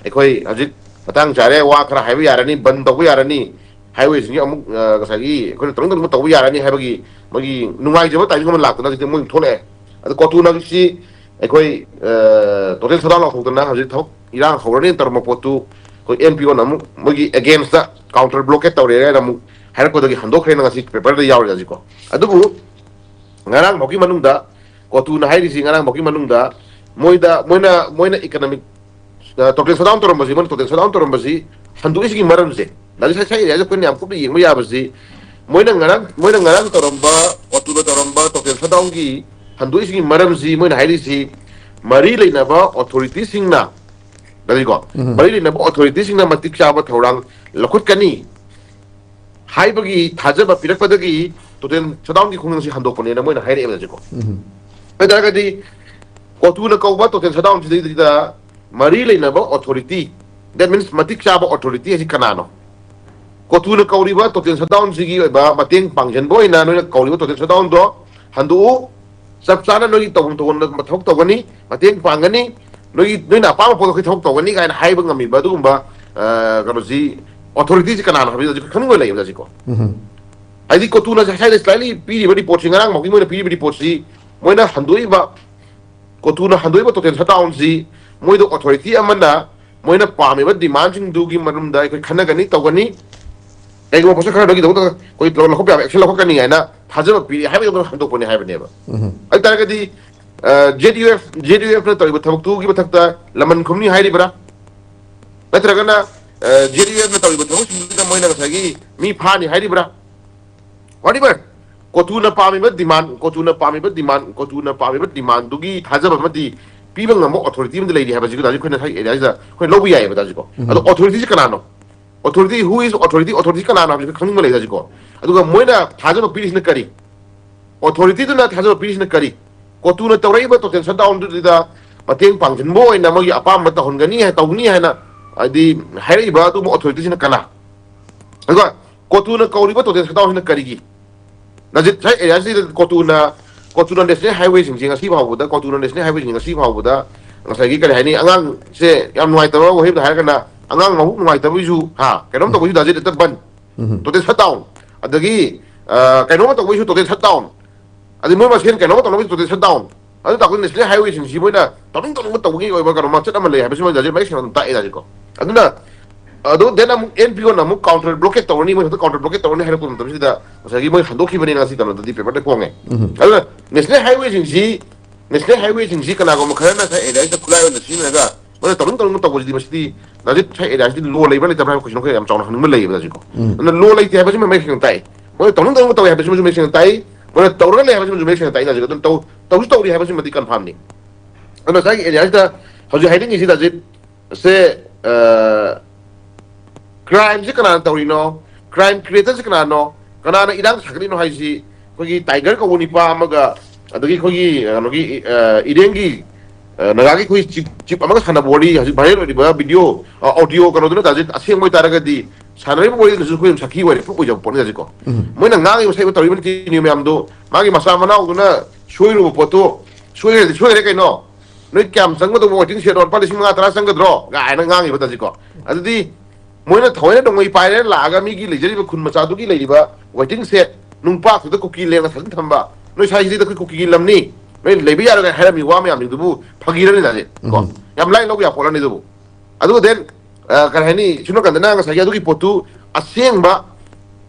ꯑꯩꯈꯣꯏ ꯍꯧꯖꯤꯛ ꯃꯇꯥꯡ ꯆꯥꯔꯦ, ꯋꯥ ꯈꯔ ꯍꯥꯏꯕ ꯌꯥꯔꯅꯤ, ꯕꯟ ꯇꯧꯕ ꯌꯥꯔꯅꯤ, ꯍꯥꯏꯋꯦꯁꯤꯡꯁꯦ ꯑꯃꯨꯛ ꯑ, ꯉꯁꯥꯏꯒꯤ ꯑꯩꯈꯣꯏꯅ ꯇꯧꯅꯤꯡ ꯇꯧꯅꯤꯡꯕ ꯇꯧꯕ ꯌꯥꯔꯅꯤ ꯍꯥꯏꯕꯒꯤ ꯃꯣꯏꯒꯤ ꯅꯨꯡꯉꯥꯏꯖꯕ ꯇꯥꯏꯃꯤꯡ ꯑꯃ ꯂꯥꯛꯇꯅ ꯍꯧꯖꯤꯛꯇꯤ ꯃꯣꯏ ꯊꯣꯛꯂꯛꯑꯦ꯫ ꯑꯗꯣ ꯀꯣꯇꯨꯅ ꯍꯧꯖꯤꯛꯁꯤ ꯑꯩꯈꯣꯏ ꯇꯣꯇꯦꯜ ꯁꯗꯥꯎꯟ ꯂꯥꯎꯊꯣꯛꯇꯅ ꯍꯧꯖꯤꯛ ꯊꯕꯛ ꯏꯔꯥꯡ ꯍꯧꯔꯅꯤꯅ ꯇꯧꯔꯝꯕ ꯄꯣꯠꯇꯨ ꯑꯩꯈꯣꯏ ꯑꯦꯟ ꯄꯤ ꯑꯣꯅ ꯑꯃꯨꯛ ꯃꯣꯏꯒꯤ ꯑꯦꯒꯦꯟꯁꯇ ꯀꯥꯎꯟꯇꯔ ꯕ꯭ꯂꯣꯀꯦꯠ ꯇꯧꯔꯦ ꯍꯥꯏꯅ ꯑꯃꯨꯛ ꯍꯥꯏꯔꯛꯄꯗꯒꯤ ꯍꯟꯗꯣꯛꯈ꯭ꯔꯦꯅ ꯉꯁꯤ ꯄꯦꯄꯔꯗ ꯌꯥꯎꯔꯤ ꯍꯧꯖꯤꯛꯀꯣ꯫ ꯑꯗꯨꯕꯨ ꯉꯔꯥꯡ ꯐꯥꯎꯒꯤ ꯃꯅꯨꯡꯗ ꯀꯣꯇꯨꯅ ꯍꯥꯏꯔꯤꯁꯤ, ꯉꯔꯥꯡ ꯐꯥꯎꯒꯤ ꯃꯅꯨꯡꯗ ꯃꯣꯏꯗ ꯃꯣꯏꯅ ꯃꯣꯏꯅ ꯏꯀꯅꯣꯃꯤꯛ ꯇꯣꯇꯦꯜ ꯁꯗꯥꯎꯟ ꯇꯧꯔꯝꯕꯁꯤ, ꯃꯣꯏꯅ ꯇꯣꯇꯦꯜ ꯁꯗꯥꯎꯟ ꯇꯧꯔꯝꯕꯁꯤ ꯍꯟꯗꯣꯛꯏꯁꯤꯒꯤ ꯃꯔꯝꯁꯦ ꯅꯥꯖꯤꯁ ꯁꯥꯏ ꯑꯦꯔꯤꯌꯥꯁꯦ ꯑꯩꯈꯣꯏꯅ ꯌꯥꯝ ꯀꯨꯞꯅ ꯌꯦꯡꯕ ꯌꯥꯕꯁꯤ, ꯃꯣꯏꯅ ꯉꯔꯥꯡ ꯃꯣꯏꯅ ꯉꯔꯥꯡ ꯇꯧꯔꯝꯕ, ꯀꯣꯇꯨꯅ ꯇꯧꯔꯝꯕ ꯇꯣꯇꯦꯜ ꯁꯗꯥꯎꯟꯒꯤ ꯍꯟꯗꯣꯛꯏꯁꯤꯒꯤ ꯃꯔꯝꯁꯤ ꯃꯣꯏꯅ ꯍꯥꯏꯔꯤꯁꯤ ꯃꯔꯤ ꯂꯩꯅꯕ ꯑꯣꯊꯣꯔꯤꯇꯤꯁꯤꯡꯅ, ꯇꯥꯕꯤꯀꯣ? ꯎꯝ꯫ ꯃꯔꯤ ꯂꯩꯅꯕ ꯑꯣꯊꯣꯔꯤꯇꯤꯁꯤꯡꯅ ꯃꯇꯤꯛ ꯆꯥꯕ ꯊꯧꯔꯥꯡ ꯂꯧꯈꯠꯀꯅꯤ ꯍꯥꯏꯕꯒꯤ ꯊꯥꯖꯕ ꯄꯤꯔꯛꯄꯗꯒꯤ ꯇꯣꯇꯦꯜ ꯁꯗꯥꯎꯟꯒꯤ ꯈꯣꯡꯖꯪꯁꯤ ꯍꯟꯗꯣꯛꯄꯅꯦꯅ ꯃꯣꯏꯅ ꯍꯥꯏꯔꯛꯑꯦꯕ ꯍꯧꯖꯤꯛꯀꯣ꯫ ꯎꯝ꯫ ꯑꯗꯨ ꯑꯣꯏꯇꯥꯔꯒꯗꯤ ꯀꯣꯇꯨꯅ ꯀꯧꯕ ꯇꯣꯇꯦꯜ ꯁꯗꯥꯎꯟꯁꯤꯗꯩꯗ ꯃꯔꯤ ꯂꯩꯅꯕ ꯑꯣꯊꯣꯔꯤꯇꯤ, that means ꯃꯇꯤꯛ ꯆꯥꯕ ꯑꯣꯊꯣꯔꯤꯇꯤ ꯑꯁꯤ ꯀꯅꯥꯅꯣ? ꯀꯣꯇꯨꯅ ꯀꯧꯔꯤꯕ ꯇꯣꯇꯦꯜ ꯁꯗꯥꯎꯟꯁꯤꯒꯤ ꯑꯣꯏꯕ ꯃꯇꯦꯡ ꯄꯥꯡꯁꯤꯟꯕ ꯑꯣꯏꯅ ꯅꯣꯏꯅ ꯀꯧꯔꯤꯕ ꯇꯣꯇꯦꯜ ꯁꯗꯥꯎꯟꯗꯣ ꯍꯟꯗꯣꯛꯎ, ꯆꯞ ꯆꯥꯅ ꯅꯣꯏꯒꯤ ꯇꯧꯐꯝ ꯇꯧꯐꯝꯗ ꯊꯕꯛ ꯇꯧꯒꯅꯤ, ꯃꯇꯦꯡ ꯄꯥꯡꯒꯅꯤ, ꯅꯣꯏꯒꯤ ꯅꯣꯏꯅ ꯑꯄꯥꯝꯕ ꯄꯣꯠꯇꯣ ꯑꯩꯈꯣꯏ ꯊꯕꯛ ꯇꯧꯒꯅꯤ ꯀꯥꯏꯅ ꯍꯥꯏꯕ ꯉꯝꯃꯤꯕ ꯑꯗꯨꯒꯨꯝꯕ ꯑ, ꯀꯩꯅꯣꯁꯤ, ꯑꯣꯊꯣꯔꯤꯇꯤꯁꯤ ꯀꯅꯥꯅꯣ ꯍꯥꯏꯕꯁꯤ ꯍꯧꯖꯤꯛ ꯈꯪꯅꯤꯡꯕ ꯂꯩꯌꯦꯕ ꯍꯧꯖꯤꯛꯀꯣ꯫ ꯎꯝ꯫ ꯍꯥꯏꯗꯤ ꯀꯣꯇꯨꯅ ꯉꯁꯥꯏꯗ ꯁ꯭ꯂꯥꯏꯠꯂꯤ ꯄꯤꯔꯤꯕ ꯔꯤꯄꯣꯔꯠꯁꯤ, ꯉꯔꯥꯡ ꯐꯥꯎꯒꯤ ꯃꯣꯏꯅ ꯄꯤꯔꯤꯕ ꯔꯤꯄꯣꯔꯠꯁꯤ, ꯃꯣꯏꯅ ꯍꯟꯗꯣꯛꯏꯕ, ꯀꯣꯇꯨꯅ ꯍꯟꯗꯣꯛꯏꯕ ꯇꯣꯇꯦꯜ ꯁꯠꯗꯥꯎꯟꯁꯤ ꯃꯣꯏꯗ ꯑꯣꯊꯣꯔꯤꯇꯤ ꯑꯃꯅ ꯃꯣꯏꯅ ꯄꯥꯝꯃꯤꯕ ꯗꯤꯃꯥꯟꯁꯤꯡꯗꯨꯒꯤ ꯃꯔꯝꯗ ꯑꯩꯈꯣꯏ ꯈꯟꯅꯒꯅꯤ, ꯇꯧꯒꯅꯤ, ꯀꯩꯒꯨꯝꯕ ꯄꯣꯠꯁꯛ ꯈꯔꯗꯨꯒꯤꯗꯃꯛꯇ ꯑꯩꯈꯣꯏ ꯂꯧꯈꯠꯄ ꯌꯥꯕ ꯑꯦꯛꯁꯟ ꯂꯧꯈꯠꯀꯅꯤ ꯍꯥꯏꯅ ꯊꯥꯖꯕ ꯄꯤꯔꯤ ꯍꯥꯏꯕꯒꯤ ꯃꯇꯨꯡꯗ ꯍꯟꯗꯣꯛꯄꯅꯤ ꯍꯥꯏꯕꯅꯦꯕ꯫ ꯎꯝ꯫ ꯑꯗꯨ ꯇꯥꯔꯒꯗꯤ Z U F Z U ꯑꯦꯐꯅ ꯇꯧꯔꯤꯕ ꯊꯕꯛꯇꯨꯒꯤ ꯃꯊꯛꯇ ꯂꯃꯟ ꯈꯨꯝꯅꯤ ꯍꯥꯏꯔꯤꯕ꯭ꯔꯥ? ꯅꯠꯇ꯭ꯔꯒꯅ ꯖꯦꯠ ꯌꯨ ꯑꯦꯐꯅ ꯇꯧꯔꯤꯕ ꯊꯕꯛꯁꯤꯡꯗꯨꯗ ꯃꯣꯏꯅ ꯉꯁꯥꯏꯒꯤ ꯃꯤ ꯐꯥꯅꯤ ꯍꯥꯏꯔꯤꯕ꯭ꯔꯥ? ꯋꯥꯠ ꯏꯚꯔ, ꯀꯣꯇꯨꯅ ꯄꯥꯝꯃꯤꯕ ꯗꯤꯃꯥꯟ, ꯀꯣꯇꯨꯅ ꯄꯥꯝꯃꯤꯕ ꯗꯤꯃꯥꯟ, ꯀꯣꯇꯨꯅ ꯄꯥꯝꯃꯤꯕ ꯗꯤꯃꯥꯟꯗꯨꯒꯤ ꯊꯥꯖꯕ ꯑꯃꯗꯤ ꯄꯤꯕ ꯉꯝꯕ ꯑꯣꯊꯣꯔꯤꯇꯤ ꯑꯃꯗꯤ ꯂꯩꯔꯤ ꯍꯥꯏꯕꯁꯤ ꯑꯩꯈꯣꯏꯅ ꯉꯁꯥꯏ ꯑꯦꯔꯤꯌꯥꯁꯤꯗ ꯑꯩꯈꯣꯏ ꯂꯧꯕ ꯌꯥꯏꯌꯦꯕ ꯇꯥꯁꯤꯀꯣ꯫ ꯑꯗꯣ ꯎꯝ꯫ ꯑꯣꯊꯣꯔꯤꯇꯤꯁꯤ ꯀꯅꯥꯅꯣ? Authority, who is authority? Authority ꯀꯅꯥꯅꯣ ꯍꯥꯏꯕꯁꯤ ꯈꯪꯅꯤꯡꯕ ꯂꯩ ꯇꯥꯁꯤꯀꯣ꯫ ꯑꯗꯨꯒ ꯃꯣꯏꯅ ꯊꯥꯖꯕ ꯄꯤꯔꯤꯁꯤꯅ ꯀꯔꯤ? ꯑꯣꯊꯣꯔꯤꯇꯤꯗꯨꯅ ꯊꯥꯖꯕ ꯄꯤꯔꯤꯁꯤꯅ ꯀꯔꯤ? ꯀꯣꯇꯨꯅ ꯇꯧꯔꯛꯏꯕ ꯇꯣꯇꯦꯜ ꯁꯠꯗꯥꯎꯟꯗꯨꯗ ꯃꯇꯦꯡ ꯄꯥꯡꯁꯤꯟꯕ ꯑꯣꯏꯅ ꯃꯣꯏꯒꯤ ꯑꯄꯥꯝꯕ ꯇꯧꯍꯟꯒꯅꯤ ꯍꯥꯏ-, ꯇꯧꯅꯤ ꯍꯥꯏꯅ ꯍꯥꯏꯗꯤ ꯍꯥꯏꯔꯛꯏꯕ ꯑꯗꯨꯒꯨꯝꯕ ꯑꯣꯊꯣꯔꯤꯇꯤꯁꯤꯅ ꯀꯅꯥ? ꯑꯗꯨꯒ ꯀꯣꯇꯨꯅ ꯀꯧꯔꯤꯕ ꯇꯣꯇꯦꯜ ꯁꯠꯗꯥꯎꯟꯁꯤꯅ ꯀꯔꯤꯒꯤ? ꯅꯖꯤꯠ ꯁꯥꯏ ꯑꯦꯔꯤꯌꯥꯁꯤꯗ ꯀꯣꯇꯨꯅ, ꯀꯣꯇꯨꯅ ꯅꯦꯁꯅꯦꯜ ꯍꯥꯏꯋꯦꯁꯤꯡꯁꯦ ꯉꯁꯤ ꯐꯥꯎꯕꯗ, ꯀꯣꯇꯨꯅ ꯅꯦꯁꯅꯦꯜ ꯍꯥꯏꯋꯦꯁꯤꯡꯁꯦ ꯉꯁꯤ ꯐꯥꯎꯕꯗ ꯉꯁꯥꯏꯒꯤ ꯀꯔꯤ ꯍꯥꯏꯅꯤ, ꯑꯉꯥꯡꯁꯦ ꯌꯥꯝ ꯅꯨꯡꯉꯥꯏꯇꯕ ꯋꯥꯍꯩ ꯑꯃꯗ ꯍꯥꯏꯔꯒꯅ, ꯑꯉꯥꯡ ꯃꯕꯨꯛ ꯅꯨꯡꯉꯥꯏꯇꯕꯒꯤꯁꯨ, ꯍꯥ, ꯀꯩꯅꯣꯝ ꯇꯧꯕꯒꯤꯁꯨ ꯗꯥ ꯖꯤꯠ ꯍꯦꯛꯇ ꯕꯟ, ꯎꯝ. ꯇꯣꯇꯦꯜ ꯁꯠ ꯗꯥꯎꯟ, ꯑꯗꯒꯤ ꯑ, ꯀꯩꯅꯣꯝꯃ ꯇꯧꯕꯒꯤꯁꯨ ꯇꯣꯇꯦꯜ ꯁꯠ ꯗꯥꯎꯟ, ꯑꯗꯩ ꯃꯣꯏ ꯃꯁꯦꯟ ꯀꯩꯅꯣꯝꯃ ꯇꯧꯅꯕꯒꯤ ꯇꯣꯇꯦꯜ ꯁꯠ ꯗꯥꯎꯟ, ꯑꯗꯨ ꯇꯥꯛꯄꯗꯤ ꯅꯦꯁꯅꯦꯜ ꯍꯥꯏꯋꯦꯁꯤꯡꯁꯤ ꯃꯣꯏꯅ ꯇꯧꯅꯤꯡ ꯇꯧꯅꯤꯡꯕ ꯇꯧꯕꯒꯤ ꯑꯣꯏꯕ ꯀꯩꯅꯣ ꯃꯆꯠ ꯑꯃ ꯂꯩ ꯍꯥꯏꯕꯁꯤꯃ ꯗꯥ ꯖꯤꯠ ꯃꯌꯦꯛ ꯁꯦꯡꯅ ꯑꯗꯨꯝ ꯇꯥꯛꯑꯦ ꯗꯥ ꯖꯤꯠꯀꯣ꯫ ꯑꯗꯨꯅ ꯑꯗꯨ ꯗꯦꯟ ꯑꯃꯨꯛ ꯑꯦꯟ ꯄꯤ ꯑꯣꯅ ꯑꯃꯨꯛ ꯀꯥꯎꯟꯇꯔ ꯕ꯭ꯂꯣꯀꯦꯠ ꯇꯧꯔꯅꯤ, ꯃꯣꯏ ꯈꯛꯇ ꯀꯥꯎꯟꯇꯔ ꯕ꯭ꯂꯣꯀꯦꯠ ꯇꯧꯔꯅꯤ ꯍꯥꯏꯔꯛꯄ ꯃꯇꯝꯁꯤꯗ ꯉꯁꯥꯏꯒꯤ ꯃꯣꯏ ꯍꯟꯗꯣꯛꯈꯤꯕꯅꯤ ꯉꯁꯤ ꯀꯩꯅꯣꯗꯗꯤ ꯄꯦꯄꯔꯗ ꯐꯣꯡꯉꯦ꯫ ꯎꯝ. ꯑꯗꯨꯅ ꯅꯦꯁꯅꯦꯜ ꯍꯥꯏꯋꯦꯁꯤꯡꯁꯤ, ꯅꯦꯁꯅꯦꯜ ꯍꯥꯏꯋꯦꯁꯤꯡꯁꯤ ꯀꯅꯥꯒꯨꯝꯕ ꯈꯔꯅ ꯉꯁꯥꯏ ꯑꯦꯔꯤꯌꯥꯁꯤꯗ ꯈꯨꯠꯂꯥꯏ ꯑꯣꯏꯅ ꯁꯤꯖꯤꯟꯅꯔꯒ ꯃꯣꯏꯅ ꯇꯧꯅꯤꯡ ꯇꯧꯅꯤꯡꯕ ꯇꯧꯕꯁꯤꯗꯤ, ꯃꯁꯤꯗꯤ ꯗꯥ ꯖꯤꯠ ꯉꯁꯥꯏ ꯑꯦꯔꯤꯌꯥꯁꯤꯗꯤ ꯂꯣ ꯂꯩꯕ꯭ꯔꯥ ꯂꯩꯇꯕ꯭ꯔꯥ ꯍꯥꯏꯕ ꯀꯣꯏꯁꯟ ꯑꯩꯈꯣꯏ ꯌꯥꯝ ꯆꯥꯎꯅ ꯍꯪꯅꯤꯡꯕ ꯂꯩꯌꯦꯕ ꯗꯥ ꯖꯤꯠꯀꯣ꯫ ꯎꯝ. ꯑꯗꯨꯅ ꯂꯣ ꯂꯩꯇꯦ ꯍꯥꯏꯕꯁꯤꯃ ꯃꯌꯦꯛ ꯁꯦꯡꯅ ꯇꯥꯛꯏ, ꯃꯣꯏꯅ ꯇꯧꯅꯤꯡ ꯇꯧꯅꯤꯡꯕ ꯇꯧꯋꯦ ꯍꯥꯏꯕꯁꯤꯃꯁꯨ ꯃꯌꯦꯛ ꯁꯦꯡꯅ ꯇꯥꯛꯏ, ꯃꯣꯏꯅ ꯇꯧꯔꯒ ꯂꯩ ꯍꯥꯏꯕꯁꯤꯃꯁꯨ ꯃꯌꯦꯛ ꯁꯦꯡꯅ ꯇꯥꯛꯏ ꯗꯥ ꯖꯤꯠꯀꯣ꯫ ꯑꯗꯨꯅ ꯇꯧ-, ꯇꯧꯁꯨ ꯇꯧꯔꯤ ꯍꯥꯏꯕꯁꯤꯃꯗꯤ ꯀꯟꯐꯥꯔꯝꯅꯤ꯫ ꯑꯗꯨꯅ ꯉꯁꯥꯏꯒꯤ ꯑꯦꯔꯤꯌꯥꯁꯤꯗ ꯍꯧꯖꯤꯛ ꯍꯥꯏꯅꯤꯡꯉꯤꯁꯤ ꯗꯥ ꯖꯤꯠ, ꯁꯦ, ꯑ, ꯀ꯭ꯔꯥꯏꯝꯁꯤ ꯀꯅꯥꯅ ꯇꯧꯔꯤꯅꯣ, ꯀ꯭ꯔꯥꯏꯝ ꯀ꯭ꯔꯤꯌꯦꯇꯔꯁꯤ ꯀꯅꯥꯅꯣ, ꯀꯅꯥꯅ ꯏꯔꯥꯡ ꯁꯥꯒꯠꯂꯤꯅꯣ ꯍꯥꯏꯁꯤ ꯑꯩꯈꯣꯏꯒꯤ ꯇꯥꯏꯒꯔ ꯀꯧꯕ ꯅꯤꯄꯥ ꯑꯃꯒ, ꯑꯗꯒꯤ ꯑꯩꯈꯣꯏꯒꯤ, ꯑ, ꯀꯩꯅꯣꯒꯤ, ꯑ, ꯏꯔꯦꯡꯒꯤ, ꯑ, ꯅꯥꯒꯥꯒꯤ ꯑꯩꯈꯣꯏ ꯆꯤꯞ, ꯆꯤꯞ ꯑꯃꯒ ꯁꯥꯟꯅꯕ ꯋꯥꯔꯤ, ꯍꯧꯖꯤꯛ ꯚꯥꯏꯔꯦꯜ ꯑꯣꯏꯔꯤꯕ ꯚꯤꯗꯤꯑꯣ, ꯑ, ꯑꯣꯗꯤꯑꯣ ꯀꯩꯅꯣꯗꯨꯅ ꯗꯥ ꯖꯤꯠ ꯑꯁꯦꯡꯕ ꯑꯣꯏꯇꯥꯔꯒꯗꯤ ꯁꯥꯟꯅꯔꯤꯕ ꯋꯥꯔꯤꯗꯨꯅꯁꯨ ꯑꯩꯈꯣꯏ ꯑꯗꯨꯝ ꯁꯥꯈꯤ ꯑꯣꯏꯔꯦ, ꯄ꯭ꯔꯨꯐ ꯑꯣꯏꯖꯕ ꯄꯣꯠꯅꯤ ꯗꯥ ꯖꯤꯠꯀꯣ꯫ ꯎꯝ. ꯃꯣꯏꯅ ꯉꯥꯡꯉꯤꯕ ꯁꯛꯏꯕ ꯇꯧꯔꯤꯕ ꯅꯤꯇꯤ ꯅꯤꯌꯣꯝ ꯃꯌꯥꯝꯗꯣ, ꯃꯥꯒꯤ ꯃꯆꯥ ꯃꯅꯥꯎꯗꯨꯅ ꯁꯣꯏꯔꯨꯕ ꯄꯣꯠꯇꯣ ꯁꯣꯏꯈ꯭ꯔꯗꯤ ꯁꯣꯏꯈ꯭ꯔꯦ ꯀꯩꯅꯣ꯫ ꯅꯣꯏ ꯀꯌꯥꯝ ꯆꯪꯒꯗꯧꯕ ꯋꯦꯇꯤꯡ ꯁꯦꯠꯅꯣ? ꯂꯨꯄꯥ ꯂꯤꯁꯤꯡ ꯃꯉꯥ ꯇꯔꯥ ꯆꯪꯒꯗ꯭ꯔꯣ ꯀꯥꯏꯅ ꯉꯥꯡꯉꯤꯕ ꯗꯥ ꯖꯤꯠꯀꯣ꯫ ꯑꯗꯨꯗꯤ ꯃꯣꯏꯅ ꯊꯑꯣꯏꯅ ꯅꯣꯡꯃꯩ ꯄꯥꯏꯔꯦ ꯂꯥꯛꯑꯒ ꯃꯤꯒꯤ ꯂꯩꯖꯔꯤꯕ ꯈꯨꯟ ꯃꯆꯥꯗꯨꯒꯤ ꯂꯩꯔꯤꯕ ꯋꯦꯇꯤꯡ ꯁꯦꯠ ꯅꯨꯡꯄꯥꯛꯇꯨꯗ ꯀꯨꯀꯤ ꯂꯦꯡꯅ ꯊꯥꯖꯤꯟ ꯊꯝꯕ, ꯅꯣꯏ ꯁ꯭ꯋꯥꯏꯁꯤꯗ ꯑꯩꯈꯣꯏ ꯀꯨꯀꯤꯒꯤ ꯂꯝꯅꯤ, ꯅꯣꯏ ꯂꯩꯕ ꯌꯥꯔꯣꯏ ꯀꯥꯏꯅ ꯍꯥꯏꯔꯝꯃꯤ ꯋꯥ ꯃꯌꯥꯝꯁꯤꯡꯗꯨꯕꯨ ꯐꯥꯒꯤꯔꯅꯤ ꯗꯥ ꯖꯤꯠ ꯀꯣ? ꯎꯝ. ꯌꯥꯝ ꯂꯥꯏꯅ ꯂꯧꯕ ꯌꯥꯕ ꯄꯣꯠꯂꯅꯤ ꯑꯗꯨꯕꯨ꯫ ꯑꯗꯨꯒ ꯗꯦꯟ, ꯑ, ꯀꯔꯤ ꯍꯥꯏꯅꯤ, ꯁꯣꯝ ꯅꯥꯀꯟꯗꯅ ꯉꯁꯥꯏꯒꯤ ꯑꯗꯨꯒꯤ ꯄꯣꯠꯇꯨ ꯑꯁꯦꯡꯕ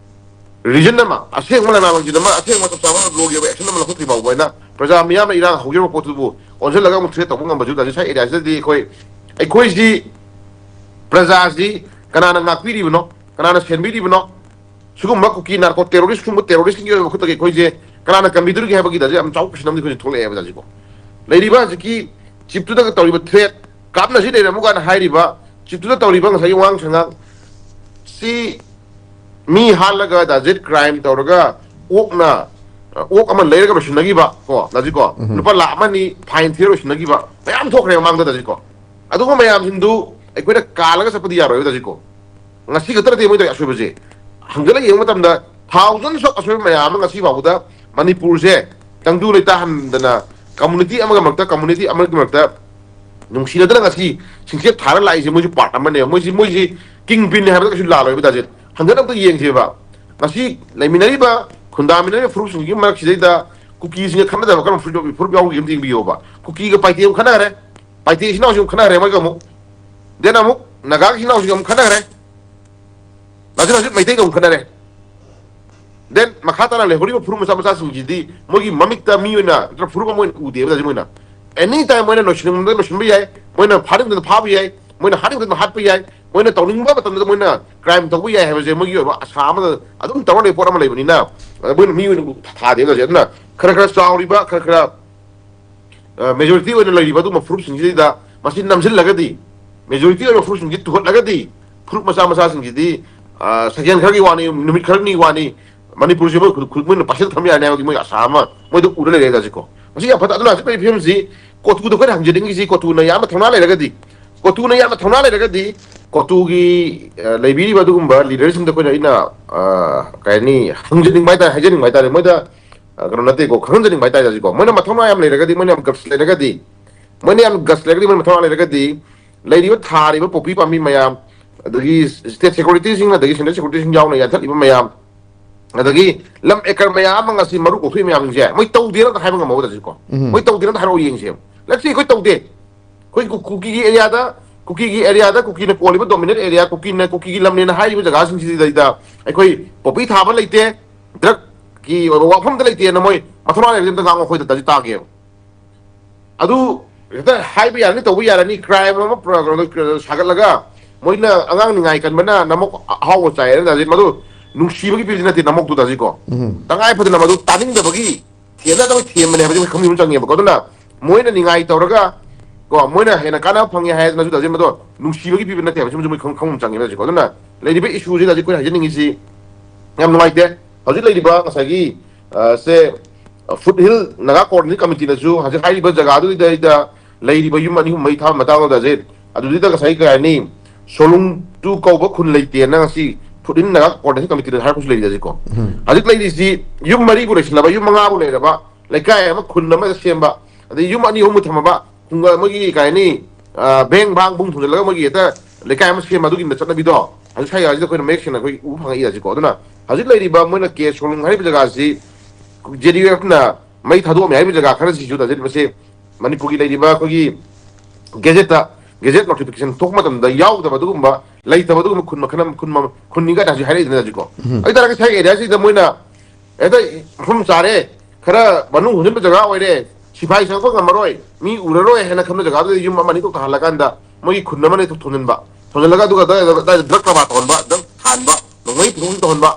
ꯔꯤꯖꯟ ꯑꯃ, ꯑꯁꯦꯡꯕ ꯂꯅꯥ ꯂꯪꯖꯤꯟ ꯑꯃ, ꯑꯁꯦꯡꯕ ꯆꯞ ꯆꯥꯕ ꯂꯣꯒꯤ ꯑꯣꯏꯕ ꯑꯦꯛꯁꯟ ꯑꯃ ꯂꯧꯈꯠꯇ꯭ꯔꯤ ꯐꯥꯎꯕ ꯍꯥꯏꯅ ꯄ꯭ꯔꯖꯥ ꯃꯤꯌꯥꯝꯅ ꯏꯔꯥꯡ ꯍꯧꯈꯤꯕ ꯄꯣꯠꯇꯨꯕꯨ ꯑꯣꯟꯁꯤꯜꯂꯒ ꯑꯃꯨꯛ ꯊ꯭ꯔꯦꯠ ꯇꯧꯕ ꯉꯝꯕꯁꯨ ꯉꯁꯥꯏ ꯑꯦꯔꯤꯌꯥꯁꯤꯗꯗꯤ ꯑꯩꯈꯣꯏ, ꯑꯩꯈꯣꯏꯁꯤ ꯄ꯭ꯔꯖꯥꯁꯤ ꯀꯅꯥꯅ ꯉꯥꯛꯄꯤꯔꯤꯕꯅꯣ, ꯀꯅꯥꯅ ꯁꯦꯝꯕꯤꯔꯤꯕꯅꯣ? ꯁꯤꯒꯨꯝꯕ ꯀꯨꯀꯤ ꯅꯥꯔꯀꯣ ꯇꯦꯔꯣꯔꯤꯁꯀꯨꯝꯕ ꯇꯦꯔꯣꯔꯤꯁꯀꯤ ꯑꯣꯏꯕ ꯃꯈꯨꯠꯇꯒꯤ ꯑꯩꯈꯣꯏꯁꯦ ꯀꯅꯥꯅ ꯀꯟꯕꯤꯗꯣꯔꯤꯒꯦ ꯍꯥꯏꯕꯒꯤ ꯗꯥ ꯖꯤꯠ ꯌꯥꯝ ꯆꯥꯎꯕ ꯀꯣꯏꯁꯟ ꯑꯃꯗꯤ ꯑꯩꯈꯣꯏꯁꯦ ꯊꯣꯛꯂꯛꯑꯦꯕ ꯗꯥ ꯖꯤꯠꯀꯣ꯫ ꯂꯩꯔꯤꯕ ꯍꯧꯖꯤꯛꯀꯤ ꯆꯤꯞꯇꯨꯗꯒ ꯇꯧꯔꯤꯕ ꯊ꯭ꯔꯦꯠ, ꯀꯥꯞꯅꯁꯤ ꯂꯩꯔꯝꯃꯨ ꯀꯥꯏꯅ ꯍꯥꯏꯔꯤꯕ ꯆꯤꯞꯇꯨꯗ ꯇꯧꯔꯤꯕ ꯉꯁꯥꯏꯒꯤ ꯋꯥꯉꯥꯡ ꯁꯉꯥꯡ ꯁꯤ, ꯃꯤ ꯍꯥꯠꯂꯒ ꯗꯥ ꯖꯤꯠ ꯀ꯭ꯔꯥꯏꯝ ꯇꯧꯔꯒ ꯑꯣꯛꯅ, ꯑꯣꯛ ꯑꯃ ꯂꯩꯔꯒ ꯂꯣꯏꯁꯤꯟꯅꯈꯤꯕ ꯀꯣ ꯗꯥ ꯖꯤꯠꯀꯣ, ꯎꯝ. ꯂꯨꯄꯥ ꯂꯥꯛ ꯑꯃ ꯑꯅꯤ ꯐꯥꯏꯟ ꯊꯤꯔ ꯂꯣꯏꯁꯤꯟꯅꯈꯤꯕ ꯃꯌꯥꯝ ꯊꯣꯛꯈ꯭ꯔꯦ ꯃꯃꯥꯡꯗ ꯗꯥ ꯖꯤꯠꯀꯣ꯫ ꯑꯗꯨꯒꯨꯝꯕ ꯃꯌꯥꯝꯁꯤꯡꯗꯨ ꯑꯩꯈꯣꯏꯅ ꯀꯥꯜꯂꯒ ꯆꯠꯄꯗꯤ ꯌꯥꯔꯣꯏꯕ ꯗꯥ ꯖꯤꯠꯀꯣ꯫ ꯉꯁꯤ ꯈꯛꯇ ꯅꯠꯇꯦ ꯃꯣꯏ ꯇꯧꯔꯤ ꯑꯁꯣꯏꯕꯁꯦ꯫ ꯍꯪꯒꯠꯂꯒ ꯌꯦꯡꯕ ꯃꯇꯝꯗ thousands of ꯑꯁꯣꯏꯕ ꯃꯌꯥꯝ ꯑꯃ ꯉꯁꯤ ꯐꯥꯎꯕꯗ ꯃꯅꯤꯄꯨꯔꯁꯦ ꯇꯪꯗꯨ ꯂꯩꯇꯥꯍꯟꯗꯅ, ꯀꯝꯃꯨꯅꯤꯇꯤ ꯑꯃꯒꯤ ꯃꯔꯛꯇ, ꯀꯝꯃꯨꯅꯤꯇꯤ ꯑꯃꯒꯤ ꯃꯔꯛꯇ ꯅꯨꯡꯁꯤꯅꯗꯅ ꯉꯁꯤ ꯁꯤꯡꯆꯦꯞ ꯊꯥꯔ ꯂꯥꯛꯏꯁꯦ ꯃꯣꯏꯁꯨ ꯄꯥꯔꯠ ꯑꯃꯅꯦꯕ꯫ ꯃꯣꯏꯁꯤ ꯃꯣꯏꯁꯤ ꯀꯤꯡ ꯄꯤꯟꯅꯤ ꯍꯥꯏꯕꯗ ꯀꯩꯁꯨ ꯂꯥꯜꯂꯣꯏꯕ ꯗꯥꯖꯤꯠ꯫ ꯍꯟꯖꯟ ꯑꯝꯇ ꯌꯦꯡꯁꯦꯕ꯫ ꯉꯁꯤ ꯂꯩꯃꯤꯟꯅꯔꯤꯕ, ꯈꯨꯟꯗꯥꯃꯤꯟꯅꯔꯤꯕ ꯐꯨꯔꯨꯞꯁꯤꯡꯒꯤ ꯃꯔꯛꯁꯤꯗꯩꯗ ꯀꯨꯀꯤꯁꯤꯡꯒ ꯈꯠꯅꯗꯕ ꯀꯔꯝꯕ ꯐꯨꯔꯨꯞ, ꯐꯨꯔꯨꯞ ꯌꯥꯎꯔꯤ ꯑꯝꯇ ꯌꯦꯡꯕꯤꯌꯣꯕ꯫ ꯀꯨꯀꯤꯒ ꯄꯥꯏꯇꯦ ꯑꯃꯨꯛ ꯈꯠꯅꯈ꯭ꯔꯦ, ꯄꯥꯏꯇꯦ ꯏꯆꯤꯟ ꯏꯅꯥꯎꯁꯤꯡ ꯑꯃꯨꯛ ꯈꯠꯅꯈ꯭ꯔꯦ ꯃꯣꯏꯒ ꯑꯃꯨꯛ꯫ ꯗꯦꯟ ꯑꯃꯨꯛ ꯅꯥꯒꯥꯒꯤ ꯏꯆꯤꯟ ꯏꯅꯥꯎꯁꯤꯡ ꯑꯃꯨꯛ ꯈꯠꯅꯈ꯭ꯔꯦ꯫ ꯍꯧꯖꯤꯛ ꯍꯧꯖꯤꯛ ꯃꯩꯇꯩꯒ ꯑꯃꯨꯛ ꯈꯠꯅꯔꯦ꯫ ꯗꯦꯟ ꯃꯈꯥ ꯇꯥꯅ ꯂꯩꯍꯧꯔꯤꯕ ꯐꯨꯔꯨꯞ ꯃꯆꯥ ꯃꯆꯥꯁꯤꯡꯁꯤꯗꯤ ꯃꯣꯏꯒꯤ ꯃꯃꯤꯠꯇ ꯃꯤ ꯑꯣꯏꯅ ꯅꯠꯇ꯭ꯔꯒ ꯐꯨꯔꯨꯞ ꯑꯃ ꯑꯣꯏꯅ ꯎꯗꯦꯕ ꯍꯧꯖꯤꯛ ꯃꯣꯏꯅ꯫ ꯑꯦꯅꯤ ꯇꯥꯏꯝ ꯃꯣꯏꯅ ꯂꯣꯏꯁꯤꯟꯅꯤꯡꯕꯗ ꯂꯣꯏꯁꯤꯟꯕ ꯌꯥꯏ, ꯃꯣꯏꯅ ꯐꯥꯅꯤꯡꯕꯗ ꯐꯥꯕ ꯌꯥꯏ, ꯃꯣꯏꯅ ꯍꯥꯠꯅꯤꯡꯕꯗ ꯍꯥꯠꯄ ꯌꯥꯏ, ꯃꯣꯏꯅ ꯇꯧꯅꯤꯡꯕ ꯃꯇꯝꯗ ꯃꯣꯏꯅ ꯀ꯭ꯔꯥꯏꯝ ꯇꯧꯕ ꯌꯥꯏ ꯍꯥꯏꯕꯁꯦ ꯃꯣꯏꯒꯤ ꯑꯣꯏꯕ ꯑꯁꯥ ꯑꯃꯗ ꯑꯗꯨꯝ ꯇꯧꯔ ꯂꯩꯕ ꯄꯣꯠ ꯑꯃ ꯂꯩꯕꯅꯤꯅ, ꯃꯣꯏꯅ ꯃꯤ ꯑꯣꯏꯅ ꯊꯥꯗꯦꯕ ꯍꯧꯖꯤꯛ꯫ ꯑꯗꯨꯅ ꯈꯔ ꯈꯔ ꯆꯥꯎꯔꯤꯕ, ꯈꯔ ꯈꯔ ꯃꯦꯖꯣꯔꯤꯇꯤ ꯑꯣꯏꯅ ꯂꯩꯔꯤꯕ ꯑꯗꯨꯒꯨꯝꯕ ꯐꯨꯔꯨꯞꯁꯤꯡꯁꯤꯗ ꯃꯁꯤ ꯅꯝꯁꯤꯜꯂꯒꯗꯤ, ꯃꯦꯖꯣꯔꯤꯇꯤ ꯑꯣꯏꯕ ꯐꯨꯔꯨꯞꯁꯤꯡꯁꯤ ꯇꯨꯍꯠꯂꯒꯗꯤ, ꯐꯨꯔꯨꯞ ꯃꯆꯥ ꯃꯆꯥꯁꯤꯡꯁꯤꯗꯤ, ꯑ, ꯁꯦꯀꯦꯟ ꯈꯔꯒꯤ ꯋꯥꯅꯤ, ꯅꯨꯃꯤꯠ ꯈꯔꯅꯤ ꯋꯥꯅꯤ, ꯃꯅꯤꯄꯨꯔꯁꯤ ꯃꯣꯏ ꯈꯨꯠ, ꯈꯨꯠ, ꯃꯣꯏꯅ ꯄꯥꯏꯁꯤꯜ ꯊꯝ ꯌꯥꯅꯤ ꯍꯥꯏꯕꯒꯤ ꯃꯣꯏ ꯑꯁꯥ ꯑꯃ ꯃꯣꯏꯗ ꯎꯔ ꯂꯩꯔꯦ ꯍꯧꯖꯤꯛꯀꯣ꯫ ꯃꯁꯤ ꯌꯥꯝ ꯐꯠꯇ꯫ ꯑꯗꯨꯅ ꯍꯧꯖꯤꯛ ꯂꯩꯔꯤꯕ ꯐꯤꯕꯝꯁꯤ ꯀꯣꯇꯨꯗ ꯑꯩꯈꯣꯏꯅ ꯍꯪꯖꯅꯤꯡꯉꯤꯁꯤ, ꯀꯣꯇꯨꯅ ꯌꯥꯝꯅ ꯊꯧꯅꯥ ꯂꯩꯔꯒꯗꯤ, ꯀꯣꯇꯨꯅ ꯌꯥꯝꯅ ꯊꯧꯅꯥ ꯂꯩꯔꯒꯗꯤ, ꯀꯣꯇꯨꯒꯤ, ꯑ, ꯂꯩꯕꯤꯔꯤꯕ ꯑꯗꯨꯒꯨꯝꯕ ꯂꯤꯗꯔꯁꯤꯡꯗ ꯑꯩꯈꯣꯏꯅ, ꯑꯩꯅ, ꯑ, ꯀꯩ ꯍꯥꯏꯅꯤ, ꯍꯪꯖꯅꯤꯡꯕ ꯍꯥꯏꯇꯥꯔꯦ, ꯍꯥꯏꯖꯅꯤꯡꯕ ꯍꯥꯏꯇꯥꯔꯦ꯫ ꯃꯣꯏꯗ, ꯑ, ꯀꯩꯅꯣ ꯅꯠꯇꯦꯀꯣ, ꯈꯪꯍꯟꯖꯅꯤꯡꯕ ꯍꯥꯏꯇꯥꯔꯦ ꯍꯧꯖꯤꯛꯀꯣ꯫ ꯃꯣꯏꯅ ꯃꯊꯧꯅꯥ ꯌꯥꯝ ꯂꯩꯔꯒꯗꯤ, ꯃꯣꯏꯅ ꯌꯥꯝ ꯒꯠꯁ ꯂꯩꯔꯒꯗꯤ, ꯃꯣꯏꯅ ꯌꯥꯝ ꯒꯠꯁ ꯂꯩꯔꯒꯗꯤ, ꯃꯣꯏꯅ ꯃꯊꯧꯅꯥ ꯂꯩꯔꯒꯗꯤ, ꯂꯩꯔꯤꯕ ꯊꯥꯔꯤꯕ ꯄꯣꯄꯤ ꯄꯥꯝꯕꯤ ꯃꯌꯥꯝ, ꯑꯗꯒꯤ ꯁ꯭ꯇꯦꯠ ꯁꯦꯀ꯭ꯌꯨꯔꯤꯇꯤꯁꯤꯡ, ꯑꯗꯒꯤ ꯁꯦꯟꯇ꯭ꯔꯦꯜ ꯁꯦꯀ꯭ꯌꯨꯔꯤꯇꯤꯁꯤꯡ ꯌꯥꯎꯅ ꯌꯥꯟꯊꯠꯂꯤꯕ ꯃꯌꯥꯝ, ꯑꯗꯒꯤ ꯂꯝ ꯑꯦꯀꯔ ꯃꯌꯥꯝ ꯑꯃ ꯉꯁꯤ ꯃꯔꯨ ꯀꯣꯛꯊꯣꯛꯏ ꯃꯌꯥꯝꯁꯤꯡꯁꯦ, ꯃꯣꯏ ꯇꯧꯗꯦꯅ ꯑꯝꯇ ꯍꯥꯏꯕ ꯉꯝꯃꯧꯗ꯭ꯔꯁꯤꯀꯣ꯫ ꯎꯝ꯫ ꯃꯣꯏ ꯇꯧꯗꯦꯅ ꯑꯝꯇ ꯍꯥꯏꯔꯛꯑꯣ ꯌꯦꯡꯁꯦꯕ꯫ ꯂꯩꯇꯦ, ꯑꯩꯈꯣꯏ ꯇꯧꯗꯦ꯫ ꯑꯩꯈꯣꯏ ꯀꯨ-, ꯀꯨꯀꯤꯒꯤ ꯑꯦꯔꯤꯌꯥꯗ, ꯀꯨꯀꯤꯒꯤ ꯑꯦꯔꯤꯌꯥꯗ, ꯀꯨꯀꯤꯅ ꯀꯣꯜꯂꯤꯕ ꯗꯣꯃꯤꯅꯦꯠ ꯑꯦꯔꯤꯌꯥ, ꯀꯨꯀꯤꯅ, ꯀꯨꯀꯤꯒꯤ ꯂꯝꯅꯦꯅ ꯍꯥꯏꯔꯤꯕ ꯖꯒꯥꯁꯤꯡꯁꯤꯗꯩꯗ ꯑꯩꯈꯣꯏ ꯄꯣꯄꯤ ꯊꯥꯕ ꯂꯩꯇꯦ, ꯗ꯭ꯔꯒꯀꯤ ꯑꯣꯏꯕ ꯋꯥꯐꯝꯗ ꯂꯩꯇꯦꯅ ꯃꯣꯏ ꯃꯊꯧꯅꯥ ꯂꯩꯔꯗꯤ ꯑꯝꯇ ꯉꯥꯡꯉꯣ, ꯑꯩꯈꯣꯏꯗ ꯇꯥꯁꯤ ꯇꯥꯒꯦꯕ꯫ ꯑꯗꯨ ꯍꯦꯛꯇ ꯍꯥꯏꯕ ꯌꯥꯔꯅꯤ, ꯇꯧꯕ ꯌꯥꯔꯅꯤ, ꯀ꯭ꯔꯥꯏꯝ ꯑꯃ ꯄ꯭ꯔ-, ꯀꯩꯅꯣ, ꯁꯥꯒꯠꯂꯒ ꯃꯣꯏꯅ ꯑꯉꯥꯡ ꯅꯤꯡꯉꯥꯏ ꯀꯟꯕꯅ ꯅꯃꯣꯛ ꯑꯍꯥꯎꯕ ꯆꯥꯏ ꯍꯥꯏꯅ ꯇꯥꯁꯤ꯫ ꯃꯗꯨ ꯅꯨꯡꯁꯤꯕꯒꯤ ꯐꯤꯕꯝꯗꯤ ꯅꯠꯇꯦ ꯅꯃꯣꯛꯇꯨ ꯇꯥꯁꯤꯀꯣ꯫ ꯎꯝ꯫ ꯇꯉꯥꯏ ꯐꯗꯅ ꯃꯗꯨ ꯇꯥꯅꯤꯡꯗꯕꯒꯤ ꯊꯦꯝꯅꯗꯕ ꯊꯦꯝꯕꯅꯦ ꯍꯥꯏꯕꯁꯤ ꯑꯩꯈꯣꯏ ꯈꯪꯕꯤꯕ ꯑꯃ ꯆꯪꯉꯦꯕꯀꯣ꯫ ꯑꯗꯨꯅ ꯃꯣꯏꯅ ꯅꯤꯡꯉꯥꯏ ꯇꯧꯔꯒ, ꯀꯣ, ꯃꯣꯏꯅ ꯍꯦꯟꯅ ꯀꯥꯟꯅꯕ ꯐꯪꯉꯦ ꯍꯥꯏꯗꯅꯁꯨ ꯇꯧꯖꯩ, ꯃꯗꯣ ꯅꯨꯡꯁꯤꯕꯒꯤ ꯄꯤꯕ ꯅꯠꯇꯦ ꯍꯥꯏꯕꯁꯤꯃꯁꯨ ꯃꯣꯏ ꯈꯪ-, ꯈꯪꯕ ꯑꯃ ꯆꯪꯉꯦꯕ ꯍꯧꯖꯤꯛꯀꯣ꯫ ꯑꯗꯨꯅ ꯂꯩꯔꯤꯕ ꯏꯁꯨꯁꯤꯗ ꯍꯧꯖꯤꯛ ꯑꯩꯈꯣꯏꯅ ꯍꯥꯏꯖꯅꯤꯡꯉꯤꯁꯤ ꯌꯥꯝ ꯅꯨꯡꯉꯥꯏꯇꯦ꯫ ꯍꯧꯖꯤꯛ ꯂꯩꯔꯤꯕ ꯉꯁꯥꯏꯒꯤ, ꯑ, ꯁꯦ, ꯑ, ꯐꯨꯠ ꯍꯤꯜ ꯅꯥꯒꯥ ꯀꯣꯑꯣꯔꯗꯤꯅꯦꯠ ꯀꯃꯤꯇꯤꯅꯁꯨ ꯍꯧꯖꯤꯛ ꯍꯥꯏꯔꯤꯕ ꯖꯒꯥꯗꯨꯗ ꯂꯩꯔꯤꯕ ꯌꯨꯝ ꯑꯅꯤ ꯑꯍꯨꯝ ꯃꯩ ꯊꯥꯕ ꯃꯇꯥꯡꯗꯨꯗ ꯍꯧꯖꯤꯛ ꯑꯗꯨꯗꯨꯗ ꯉꯁꯥꯏ ꯀꯩ ꯍꯥꯏꯅꯤ, ꯁꯣꯂꯨꯡ ꯇꯨ ꯀꯧꯕ ꯈꯨꯟ ꯂꯩꯇꯦꯅ ꯉꯁꯤ ꯐꯨꯠ ꯍꯤꯜ ꯅꯥꯒꯥ ꯀꯣꯑꯣꯔꯗꯤꯅꯦꯁꯟ ꯀꯃꯤꯇꯤꯗ ꯍꯥꯏꯔꯛꯄꯁꯨ ꯂꯩꯔꯤ ꯍꯧꯖꯤꯛꯀꯣ꯫ ꯎꯝ꯫ ꯍꯧꯖꯤꯛ ꯂꯩꯔꯤꯁꯤ ꯌꯨꯝ ꯃꯔꯤꯕꯨ ꯂꯩꯁꯤꯜꯂꯕ, ꯌꯨꯝ ꯃꯉꯥꯕꯨ ꯂꯩꯔꯕ, ꯂꯩꯀꯥꯏ ꯑꯃ, ꯈꯨꯟ ꯑꯃꯗ ꯁꯦꯝꯕ, ꯑꯗꯩ ꯌꯨꯝ ꯑꯅꯤ ꯑꯍꯨꯝꯕꯨ ꯊꯝꯃꯕ, ꯈꯨꯡꯒꯪ ꯑꯃꯒꯤ ꯀꯩ ꯍꯥꯏꯅꯤ, ꯕꯦꯡ ꯕꯥꯡ ꯕꯨꯡ ꯊꯣꯟꯖꯤꯜꯂꯒ ꯃꯣꯏꯒꯤ ꯍꯦꯛꯇ ꯂꯩꯀꯥꯏ ꯑꯃ ꯁꯦꯝꯕ ꯑꯗꯨꯒꯤ ꯆꯠꯅꯕꯤꯗꯣ ꯍꯧꯖꯤꯛ ꯁ꯭ꯋꯥꯏ ꯖꯒꯥꯁꯤꯗ ꯑꯩꯈꯣꯏꯅ ꯃꯌꯦꯛ ꯁꯦꯡꯅ ꯑꯩꯈꯣꯏ ꯎꯕ ꯐꯪꯉꯛꯏ ꯍꯧꯖꯤꯛꯀꯣ꯫ ꯑꯗꯨꯅ ꯍꯧꯖꯤꯛ ꯂꯩꯔꯤꯕ ꯃꯣꯏꯅ ꯀꯦ ꯁꯣꯂꯨꯡ ꯍꯥꯏꯔꯤꯕ ꯖꯒꯥꯁꯤ ꯖꯦ ꯗꯤ ꯌꯨ ꯑꯦꯐꯅ ꯃꯩ ꯊꯥꯗꯣꯛꯑꯝꯃꯦ ꯍꯥꯏꯔꯤꯕ ꯖꯒꯥ ꯈꯔꯁꯤꯁꯨ ꯇꯥꯖꯤꯟ ꯃꯁꯤ ꯃꯅꯤꯄꯨꯔꯒꯤ ꯂꯩꯔꯤꯕ ꯑꯩꯈꯣꯏꯒꯤ ꯒꯦꯖꯦꯠꯇ, ꯒꯦꯖꯦꯠ ꯅꯣꯇꯤꯐꯤꯀꯦꯁꯟ ꯊꯣꯛꯄ ꯃꯇꯝꯗ ꯌꯥꯎꯗꯕ ꯑꯗꯨꯒꯨꯝꯕ, ꯂꯩꯇꯕ ꯑꯗꯨꯒꯨꯝꯕ ꯈꯨꯟ ꯃꯈꯜ ꯑꯃ, ꯈꯨꯟ ꯃ-, ꯈꯨꯟꯅꯤ ꯀꯥꯏꯅ ꯍꯧꯖꯤꯛ ꯍꯥꯏꯔꯛꯏꯗꯅ ꯍꯧꯖꯤꯛꯀꯣ꯫ ꯑꯗꯨ ꯇꯥꯔꯒꯗꯤ ꯁ꯭ꯋꯥꯏꯒꯤ ꯑꯦꯔꯤꯌꯥꯁꯤꯗ ꯃꯣꯏꯅ ꯍꯦꯛꯇ ꯃꯐꯝ ꯆꯥꯔꯦ, ꯈꯔ ꯃꯅꯨꯡ ꯍꯨꯟꯖꯤꯟꯕ ꯖꯒꯥ ꯑꯣꯏꯔꯦ, ꯁꯤꯐꯥꯏ ꯆꯪꯉꯛꯄ ꯉꯝꯃꯔꯣꯏ, ꯃꯤ ꯎꯔꯔꯣꯏ ꯍꯥꯏꯅ ꯈꯟꯕ ꯖꯒꯥꯗꯨꯗ ꯌꯨꯝ ꯑꯃ ꯑꯅꯤ ꯊꯣꯛ ꯊꯥꯍꯜꯂꯀꯥꯟꯗ ꯃꯣꯏꯒꯤ ꯈꯨꯟ ꯑꯃ ꯑꯅꯤ ꯊꯣꯛ ꯊꯣꯟꯖꯤꯟꯕ, ꯊꯣꯟꯖꯤꯜꯂꯒ ꯑꯗꯨꯒ ꯑꯗꯨꯋꯥꯏꯗ, ꯑꯗꯨꯋꯥꯏꯗ ꯗ꯭ꯔꯒ ꯀꯔꯕꯥꯔ ꯇꯧꯍꯟꯕ, ꯗ꯭ꯔꯒ ꯊꯥꯍꯟꯕ, ꯅꯣꯡꯃꯩ ꯄꯨꯊꯣꯛ ꯇꯧꯍꯟꯕ,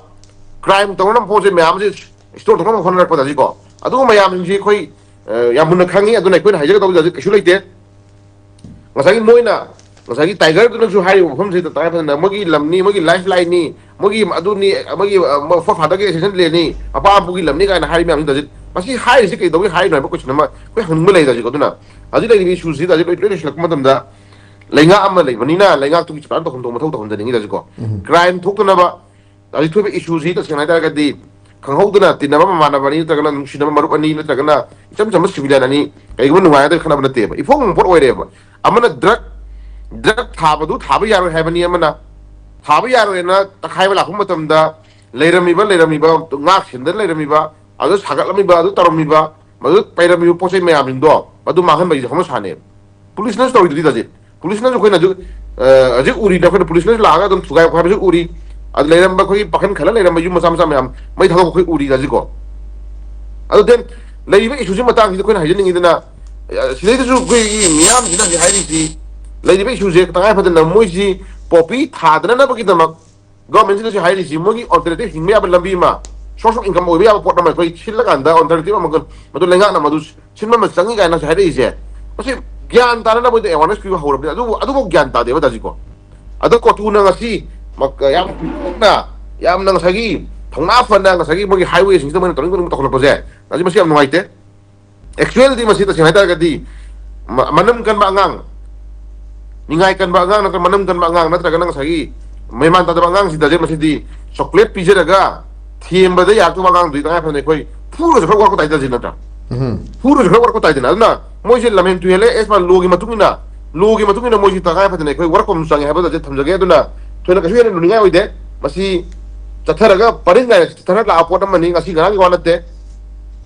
ꯀ꯭ꯔꯥꯏꯝ ꯇꯧꯅꯅꯕ ꯄꯣꯠꯁꯦ ꯃꯌꯥꯝꯁꯦ ꯏꯁꯇꯣꯔ ꯇꯧꯅꯕ ꯍꯣꯠꯅꯔꯛꯄꯗ ꯍꯧꯖꯤꯛꯀꯣ꯫ ꯑꯗꯨꯒꯨꯝꯕ ꯃꯌꯥꯝꯁꯤꯡꯁꯤ ꯑꯩꯈꯣꯏ, ꯑ, ꯌꯥꯝ ꯃꯨꯟꯅ ꯈꯪꯉꯤ꯫ ꯑꯗꯨꯅ ꯑꯩꯈꯣꯏꯅ ꯍꯥꯏꯖꯒꯗꯧꯕꯁꯦ ꯍꯧꯖꯤꯛ ꯀꯩꯁꯨ ꯂꯩꯇꯦ꯫ ꯉꯁꯥꯏꯒꯤ ꯃꯣꯏꯅ, ꯉꯁꯥꯏꯒꯤ ꯇꯥꯏꯒꯔꯗꯨꯅꯁꯨ ꯍꯥꯏꯔꯤꯕ ꯋꯥꯐꯝꯁꯤꯗ ꯇꯉꯥꯏ ꯐꯗꯅ ꯃꯣꯏꯒꯤ ꯂꯝꯅꯤ, ꯃꯣꯏꯒꯤ ꯂꯥꯏꯐ ꯂꯥꯏꯟꯅꯤ, ꯃꯣꯏꯒꯤ ꯑꯗꯨꯅꯤ, ꯃꯣꯏꯒꯤ, ꯑ, ꯃ-, ꯐꯣꯔ ꯐꯥꯗꯔꯒꯤ ꯑꯦꯁꯦꯁꯟ ꯂꯦꯟꯅꯤ, ꯃꯄꯥ ꯃꯄꯨꯒꯤ ꯂꯝꯅꯤ ꯀꯥꯏꯅ ꯍꯥꯏꯔꯤ ꯃꯌꯥꯝꯁꯤꯗ ꯍꯧꯖꯤꯛ ꯃꯁꯤ ꯍꯥꯏꯔꯤꯁꯤ ꯀꯩꯗꯧꯕꯒꯤ ꯍꯥꯏꯔꯤꯅꯣ ꯍꯥꯏꯕ ꯀꯣꯏꯁꯟ ꯑꯃ ꯑꯩꯈꯣꯏ ꯍꯪꯅꯤꯡꯕ ꯂꯩꯗ ꯍꯧꯖꯤꯛ꯫ ꯑꯗꯨꯅ ꯍꯧꯖꯤꯛ ꯂꯩꯔꯤꯕ ꯏꯁꯨꯁꯤꯗ ꯍꯧꯖꯤꯛ ꯂꯣꯏ, ꯂꯣꯏ ꯂꯣꯏꯁꯤꯜꯂꯛꯄ ꯃꯇꯝꯗ ꯂꯩꯉꯥꯛ ꯑꯃ ꯂꯩꯕꯅꯤꯅ ꯂꯩꯉꯥꯛꯇꯨꯒꯤ ꯆꯤꯄꯥꯟ ꯇꯧꯐꯝ ꯊꯣꯛꯄ ꯃꯊꯧ ꯇꯧꯍꯟꯖꯅꯤꯡꯉꯤꯗ ꯍꯧꯖꯤꯛꯀꯣ꯫ ꯀ꯭ꯔꯥꯏꯝ ꯊꯣꯛꯇꯅꯕ ꯍꯧꯖꯤꯛ ꯊꯣꯛꯏꯕ ꯏꯁꯨꯁꯤ ꯇꯁꯦꯡꯅ ꯍꯥꯏꯇꯥꯔꯒꯗꯤ ꯈꯪꯍꯧꯗꯅ ꯇꯤꯟꯅꯕ ꯃꯃꯥꯟꯅꯕ ꯑꯅꯤ ꯅꯠꯇ꯭ꯔꯒꯅ ꯅꯨꯡꯁꯤꯅꯕ ꯃꯔꯨꯞ ꯑꯅꯤ ꯅꯠꯇ꯭ꯔꯒꯅ ꯏꯆꯝ ꯆꯝꯕ ꯁꯤꯚꯤꯂꯤꯌꯟ ꯑꯅꯤ ꯀꯩꯒꯨꯝꯕ ꯅꯨꯡꯉꯥꯏꯅꯗꯕ ꯈꯠꯅꯕ ꯅꯠꯇꯦꯕ, ꯏꯐꯣꯡ ꯐꯣꯡꯕ ꯄꯣꯠ ꯑꯣꯏꯔꯦꯕ꯫ ꯑꯃꯅ ꯗ꯭ꯔꯒ, ꯗ꯭ꯔꯒ ꯊꯥꯕꯗꯨ ꯊꯥꯕ ꯌꯥꯔꯣꯏ ꯍꯥꯏꯕꯅꯤ ꯑꯃꯅ, ꯊꯥꯕ ꯌꯥꯔꯣꯏꯅ ꯇꯛꯈꯥꯏꯕ ꯂꯥꯛꯄ ꯃꯇꯝꯗ ꯂꯩꯔꯝꯃꯤꯕ, ꯂꯩꯔꯝꯃꯤꯕ, ꯉꯥꯛ ꯁꯦꯟꯗꯅ ꯂꯩꯔꯝꯃꯤꯕ, ꯑꯗꯨ ꯁꯥꯒꯠꯂꯝꯃꯤꯕ, ꯑꯗꯨ ꯇꯧꯔꯝꯃꯤꯕ, ꯃꯗꯨ ꯄꯩꯔꯝꯃꯤꯕ ꯄꯣꯠ ꯆꯩ ꯃꯌꯥꯝꯁꯤꯡꯗꯣ ꯃꯗꯨ ꯃꯥꯡꯍꯟꯕꯒꯤ ꯍꯧꯅꯁꯥꯅꯦꯕ꯫ ꯄꯨꯂꯤꯁꯅꯁꯨ ꯇꯧꯔꯤꯗꯨꯗꯤ ꯍꯧꯖꯤꯛ꯫ ꯄꯨꯂꯤꯁꯅꯁꯨ ꯑꯩꯈꯣꯏꯅ ꯍꯧꯖꯤꯛ, ꯑ, ꯍꯧꯖꯤꯛ ꯎꯔꯤꯗ ꯑꯩꯈꯣꯏꯅ ꯄꯨꯂꯤꯁꯅꯁꯨ ꯂꯥꯛꯑꯒ ꯑꯗꯨꯝ ꯊꯨꯒꯥꯏ ꯈꯣꯀꯥꯏꯕꯁꯨ ꯎꯔꯤ꯫ ꯑꯗꯨ ꯂꯩꯔꯝꯕ ꯑꯩꯈꯣꯏꯒꯤ ꯄꯥꯈꯟ ꯈꯜꯂ ꯂꯩꯔꯝꯕ ꯌꯨꯝ ꯃꯆꯥ ꯃꯆꯥ ꯃꯌꯥꯝ ꯃꯩ ꯊꯥꯗꯣꯛꯄ ꯑꯩꯈꯣꯏ ꯎꯔꯤꯗ ꯍꯧꯖꯤꯛꯀꯣ꯫ ꯑꯗꯨ then ꯂꯩꯔꯤꯕ ꯏꯁꯨꯁꯤ ꯃꯇꯥꯡꯁꯤꯗ ꯑꯩꯈꯣꯏꯅ ꯍꯥꯏꯖꯅꯤꯡꯉꯤꯗꯅ, ꯑ, ꯁꯤꯗꯩꯗꯁꯨ ꯑꯩꯈꯣꯏꯒꯤ ꯃꯤꯌꯥꯝꯁꯤꯅ ꯍꯧꯖꯤꯛ ꯍꯥꯏꯔꯤꯁꯤ, ꯂꯩꯔꯤꯕ ꯏꯁꯨꯁꯦ ꯇꯉꯥꯏ ꯐꯗꯅ ꯃꯣꯏꯁꯤ ꯄꯣꯄꯤ ꯊꯥꯗꯅꯅꯕꯒꯤꯗꯃꯛ ꯒꯣꯔꯃꯦꯟꯁꯤꯅꯁꯨ ꯍꯥꯏꯔꯤꯁꯤ ꯃꯣꯏꯒꯤ ꯑꯜꯇꯔꯅꯦꯇꯤꯚ ꯍꯤꯡꯕ ꯌꯥꯕ ꯂꯝꯕꯤ ꯑꯃ, ꯁꯣꯔꯁ ꯑꯣꯐ ꯏꯟꯀꯝ ꯑꯣꯏꯕ ꯌꯥꯕ ꯄꯣꯠ ꯑꯃ ꯑꯩꯈꯣꯏ ꯁꯤꯜꯂꯀꯥꯟꯗ ꯑꯜꯇꯔꯅꯦꯇꯤꯚ ꯑꯃ, ꯃꯗꯨ ꯂꯩꯉꯥꯛꯅ ꯃꯗꯨ ꯁꯤꯟꯕ ꯑꯃ ꯆꯪꯉꯤ ꯀꯥꯏꯅꯁꯨ ꯍꯥꯏꯔꯛꯏꯁꯦ꯫ ꯃꯁꯤ ꯒ꯭ꯌꯥꯟ ꯇꯥꯅꯅꯕ ꯑꯦꯋꯥꯔꯅꯦꯁ ꯄꯤꯕ ꯍꯧꯔꯕꯅꯤ, ꯑꯗꯨꯕꯨ ꯑꯗꯨꯐꯥꯎ ꯒ꯭ꯌꯥꯟ ꯇꯥꯗꯦꯕ ꯇꯥꯖꯤꯀꯣ꯫ ꯑꯗꯣ ꯀꯣꯇꯨꯅ ꯉꯁꯤ ꯃꯛ-, ꯌꯥꯝ ꯀꯨꯞꯅ, ꯌꯥꯝꯅ ꯉꯁꯥꯏꯒꯤ ꯊꯧꯅꯥ ꯐꯅ ꯉꯁꯥꯏꯒꯤ ꯃꯣꯏꯒꯤ ꯍꯥꯏꯋꯦꯁꯤꯡꯁꯤꯗ ꯃꯣꯏꯅ ꯇꯧꯅꯤꯡ ꯇꯧꯅꯤꯡ ꯇꯧꯈꯠꯂꯛꯄꯁꯦ, ꯉꯁꯤ ꯃꯁꯤ ꯌꯥꯝ ꯅꯨꯡꯉꯥꯏꯇꯦ꯫ ꯑꯦꯛꯆꯨꯋꯦꯜꯗꯤ ꯃꯁꯤ ꯇꯁꯦꯡꯅ ꯍꯥꯏꯇꯥꯔꯒꯗꯤ ꯃ-, ꯃꯅꯝ ꯀꯟꯕ ꯑꯉꯥꯡ, ꯅꯤꯡꯉꯥꯏ ꯀꯟꯕ ꯑꯉꯥꯡ ꯅꯠꯇ꯭ꯔꯒ ꯃꯅꯝ ꯀꯟꯕ ꯑꯉꯥꯡ ꯅꯠꯇ꯭ꯔꯒꯅ ꯉꯁꯥꯏꯒꯤ ꯃꯦꯃꯥꯟ ꯇꯥꯗꯕ ꯑꯉꯥꯡꯁꯤꯗꯁꯦ ꯃꯁꯤꯗꯤ ꯆꯣꯀ꯭ꯂꯦꯠ ꯄꯤꯖꯔꯒ ꯊꯦꯝꯕꯗ ꯌꯥꯔꯛꯇꯕ ꯑꯉꯥꯡꯗꯨꯗꯤ ꯇꯉꯥꯏ ꯐꯗꯅ ꯑꯩꯈꯣꯏ ꯐꯨꯔꯒꯁꯨ ꯈꯔ ꯋꯥꯔꯛꯄ ꯇꯥꯏ ꯇꯥꯖꯤ ꯅꯠꯇ꯭ꯔꯥ? ꯎꯝ꯫ ꯐꯨꯔꯁꯨ ꯈꯔ ꯋꯥꯔꯛꯄ ꯇꯥꯏꯗꯅ꯫ ꯑꯗꯨꯅ ꯃꯣꯏꯁꯦ ꯂꯝꯍꯦꯟ ꯇꯨꯍꯦꯜꯂꯦ, ꯑꯦꯁ ꯃꯥ ꯂꯣꯒꯤ ꯃꯇꯨꯡ ꯏꯟꯅ, ꯂꯣꯒꯤ ꯃꯇꯨꯡ ꯏꯟꯅ ꯃꯣꯏꯁꯤ ꯇꯉꯥꯏ ꯐꯗꯅ ꯑꯩꯈꯣꯏ ꯋꯥꯔꯛꯄ ꯑꯃ ꯆꯪꯉꯦ ꯍꯥꯏꯕꯗ ꯊꯝꯖꯒꯦ꯫ ꯑꯗꯨꯅ ꯊꯣꯏꯅ ꯀꯩꯁꯨ ꯍꯦꯟꯅ ꯂꯨꯅꯤꯡꯉꯥꯏ ꯑꯣꯏꯗꯦ꯫ ꯃꯁꯤ ꯆꯠꯊꯔꯒ ꯄꯔꯤꯡ ꯅꯥꯏꯅ ꯆꯠꯊꯔ ꯂꯥꯛꯄ ꯄꯣꯠ ꯑꯃꯅꯤ, ꯉꯁꯤ ꯉꯔꯥꯡꯒꯤ ꯋꯥ ꯅꯠꯇꯦ꯫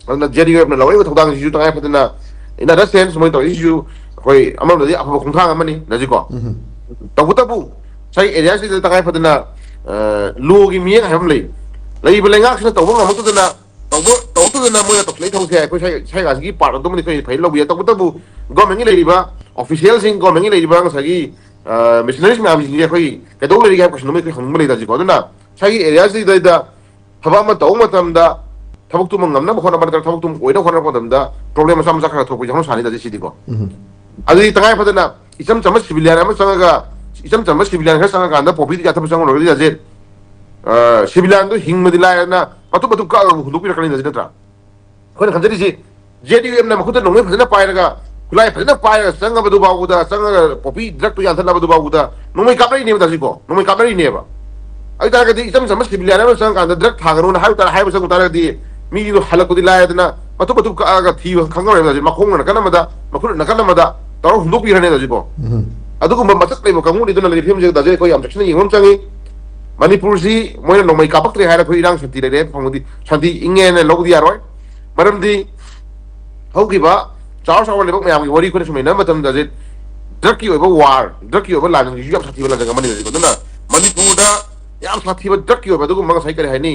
ꯑꯗꯨꯅ ꯖꯦ ꯗꯤ ꯌꯨ ꯑꯦꯐꯅ ꯂꯧꯔꯛꯏꯕ ꯊꯧꯗꯥꯡꯁꯤꯁꯨ ꯇꯉꯥꯏ ꯐꯗꯅ, in other sense, ꯃꯣꯏ ꯇꯧꯔꯛꯏꯁꯤꯁꯨ ꯑꯩꯈꯣꯏ ꯑꯃꯔꯣꯝꯗꯗꯤ ꯑꯐꯕ ꯈꯣꯡꯊꯥꯡ ꯑꯃꯅꯤ ꯅꯖꯤꯀꯣ꯫ ꯎꯝ꯫ ꯇꯧꯕꯇꯕꯨ ꯉꯁꯥꯏ ꯑꯦꯔꯤꯌꯥꯁꯤꯗ ꯇꯉꯥꯏ ꯐꯗꯅ, ꯑ, ꯂꯣꯒꯤ ꯃꯤꯠꯌꯦꯡ ꯍꯥꯏꯕ ꯑꯃ ꯂꯩ꯫ ꯂꯩꯔꯤꯕ ꯂꯩꯉꯥꯛꯁꯤꯅ ꯇꯧꯕ ꯉꯝꯃꯛꯇꯗꯅ, ꯇꯧꯕ ꯇꯧꯔꯛꯇꯗꯅ ꯃꯣꯏꯅ ꯇꯧꯁꯤꯜꯂꯛꯏ ꯊꯕꯛꯁꯦ ꯑꯩꯈꯣꯏ ꯁ꯭ꯋꯥꯏ, ꯁ꯭ꯋꯥꯏ ꯉꯥꯁꯤꯒꯤ ꯄꯥꯔꯠ ꯑꯗꯨꯃꯗꯤ ꯑꯩꯈꯣꯏ ꯐꯩ ꯂꯧꯕ ꯌꯥꯏ꯫ ꯇꯧꯕꯇꯕꯨ ꯒꯣꯔꯃꯦꯟꯒꯤ ꯂꯩꯔꯤꯕ ꯑꯣꯐꯤꯁꯤꯌꯦꯜꯁꯤꯡ, ꯒꯣꯔꯃꯦꯟꯒꯤ ꯂꯩꯔꯤꯕ ꯉꯁꯥꯏꯒꯤ, ꯑ, ꯃꯤꯁꯅꯔꯤꯁ ꯃꯌꯥꯝꯁꯤꯡꯁꯦ ꯑꯩꯈꯣꯏ ꯀꯩꯗꯧ ꯂꯩꯔꯤꯒꯦ ꯍꯥꯏꯕ ꯀꯣꯏꯁꯟ ꯑꯃ ꯑꯩꯈꯣꯏ ꯍꯪꯅꯤꯡꯕ ꯂꯩ ꯇꯥꯁꯤꯀꯣ꯫ ꯑꯗꯨꯅ ꯉꯁꯥꯏꯒꯤ ꯑꯦꯔꯤꯌꯥꯁꯤꯗꯩꯗ ꯊꯕꯛ ꯑꯃ ꯇꯧꯕ ꯃꯇꯝꯗ ꯊꯕꯛꯇꯨꯃ ꯉꯝꯅꯕ ꯍꯣꯠꯅꯕ ꯅꯠꯇ꯭ꯔꯒ ꯊꯕꯛꯇꯨꯃ ꯑꯣꯏꯅꯕ ꯍꯣꯠꯅꯔꯛꯄ ꯃꯇꯝꯗ ꯄ꯭ꯔꯣꯕ꯭ꯂꯦꯝ ꯃꯆꯥ ꯃꯆꯥ ꯈꯔ ꯊꯣꯛꯄꯁꯦ ꯍꯧꯅ ꯁꯥꯅꯤꯗ ꯁꯤꯗꯤꯀꯣ꯫ ꯎꯝ꯫ ꯑꯗꯨꯗꯤ ꯇꯉꯥꯏ ꯐꯗꯅ ꯏꯆꯝ ꯆꯝꯕ ꯁꯤꯚꯤꯂꯤꯌꯥꯟ ꯑꯃ ꯆꯪꯉꯒ, ꯏꯆꯝ ꯆꯝꯕ ꯁꯤꯚꯤꯂꯤꯌꯥꯟ ꯈꯔ ꯆꯪꯉꯀꯥꯟꯗ ꯄꯣꯄꯤꯗ ꯌꯥꯊꯕ ꯆꯪꯉꯨꯔꯒꯗꯤ ꯍꯧꯖꯤꯛ, ꯑ, ꯁꯤꯚꯤꯂꯤꯌꯥꯟꯗꯣ ꯍꯤꯡꯕꯗꯤ ꯂꯥꯏꯔꯅ ꯃꯇꯨꯝ ꯃꯇꯨꯝ ꯀꯛꯑꯒ ꯍꯨꯟꯗꯣꯛꯄꯤꯔꯛꯀꯅꯤ ꯍꯧꯖꯤꯛ ꯅꯠꯇ꯭ꯔꯥ? ꯑꯩꯈꯣꯏꯅ ꯈꯟꯖꯔꯤꯁꯤ, ꯖꯦ ꯗꯤ ꯌꯨ ꯑꯦꯝꯅ ꯃꯈꯨꯠꯇ ꯅꯣꯡꯃꯩ ꯐꯖꯅ ꯄꯥꯏꯔꯒ, ꯈꯨꯠꯂꯥꯏ ꯐꯖꯅ ꯄꯥꯏꯔꯒ ꯆꯪꯉꯕꯗꯨ ꯐꯥꯎꯕꯗ, ꯆꯪꯉꯒ ꯄꯣꯄꯤ ꯗ꯭ꯔꯒꯇꯨ ꯌꯥꯟꯊꯠꯅꯕꯗꯨ ꯐꯥꯎꯕꯗ ꯅꯣꯡꯃꯩ ꯀꯥꯞꯅꯔꯤꯅꯦꯕ ꯇꯥꯁꯤꯀꯣ, ꯅꯣꯡꯃꯩ ꯀꯥꯞꯅꯔꯤꯅꯦꯕ꯫ ꯑꯗꯨ ꯇꯥꯔꯒꯗꯤ ꯏꯆꯝ ꯆꯝꯕ ꯁꯤꯚꯤꯂꯤꯌꯥꯟ ꯑꯃ ꯆꯪꯉꯀꯥꯟꯗ ꯗ꯭ꯔꯒ ꯊꯥꯒꯅꯨꯅ ꯍꯥꯏꯕ ꯇꯥꯔ-, ꯍꯥꯏꯕ ꯆꯪꯕ ꯇꯥꯔꯒꯗꯤ ꯃꯤꯗꯨ ꯍꯜꯂꯛꯄꯗꯤ ꯂꯥꯏꯗꯅ ꯃꯇꯨꯞ ꯃꯇꯨꯞ ꯀꯛꯑꯒ ꯊꯤꯕ ꯈꯪꯉꯔꯣꯏꯕ ꯇꯥꯁꯤ꯫ ꯃꯈꯣꯡꯅ ꯅꯥꯀꯟ ꯑꯃꯗ, ꯃꯈꯨꯠꯅ ꯅꯥꯀꯟ ꯑꯃꯗ ꯇꯧꯔꯒ ꯍꯨꯟꯗꯣꯛꯄꯤꯈ꯭ꯔꯅꯦꯕ ꯇꯥꯁꯤꯀꯣ꯫ ꯎꯝ꯫ ꯑꯗꯨꯒꯨꯝꯕ ꯃꯆꯠ ꯂꯩꯕ ꯀꯥꯡꯕꯨꯅꯤ꯫ ꯑꯗꯨꯅ ꯂꯩꯔꯤꯕ ꯐꯤꯕꯝꯁꯤꯗ ꯇꯥꯁꯤ ꯑꯩꯈꯣꯏ ꯌꯥꯝ ꯆꯦꯛꯁꯤꯟꯅ ꯌꯦꯡꯕ ꯑꯃ ꯆꯪꯉꯤ꯫ ꯃꯅꯤꯄꯨꯔꯁꯤ ꯃꯣꯏꯅ ꯅꯣꯡꯃꯩ ꯀꯥꯞꯄꯛꯇ꯭ꯔꯦ ꯍꯥꯏꯔ ꯑꯩꯈꯣꯏ ꯏꯔꯥꯡ ꯁꯥꯟꯇꯤ ꯂꯩꯔꯦ ꯐꯪꯕꯗꯤ, ꯁꯥꯟꯇꯤ ꯏꯪꯉꯦꯅ ꯂꯧꯕꯗꯤ ꯌꯥꯔꯣꯏ꯫ ꯃꯔꯝꯗꯤ ꯍꯧꯈꯤꯕ ꯆꯥꯎꯔ ꯆꯥꯎꯔ ꯂꯩꯕꯥꯛ ꯃꯌꯥꯝꯒꯤ ꯋꯥꯔꯤ ꯑꯩꯈꯣꯏꯅ ꯁꯨꯝ ꯅꯩꯅꯕ ꯃꯇꯝꯗ ꯍꯧꯖꯤꯛ ꯗ꯭ꯔꯒꯀꯤ ꯑꯣꯏꯕ ꯋꯥꯔ, ꯗ꯭ꯔꯒꯀꯤ ꯑꯣꯏꯕ ꯂꯥꯟꯁꯤꯡꯁꯤꯁꯨ ꯌꯥꯝ ꯁꯥꯊꯤꯕ ꯂꯥꯟꯖꯪ ꯑꯃꯅꯤ ꯍꯧꯖꯤꯛ꯫ ꯑꯗꯨꯅ ꯃꯅꯤꯄꯨꯔꯗ ꯌꯥꯝ ꯁꯥꯊꯤꯕ ꯗ꯭ꯔꯒꯀꯤ ꯑꯣꯏꯕ ꯑꯗꯨꯒꯨꯝꯕ ꯉꯁꯥꯏ ꯀꯔꯤ ꯍꯥꯏꯅꯤ,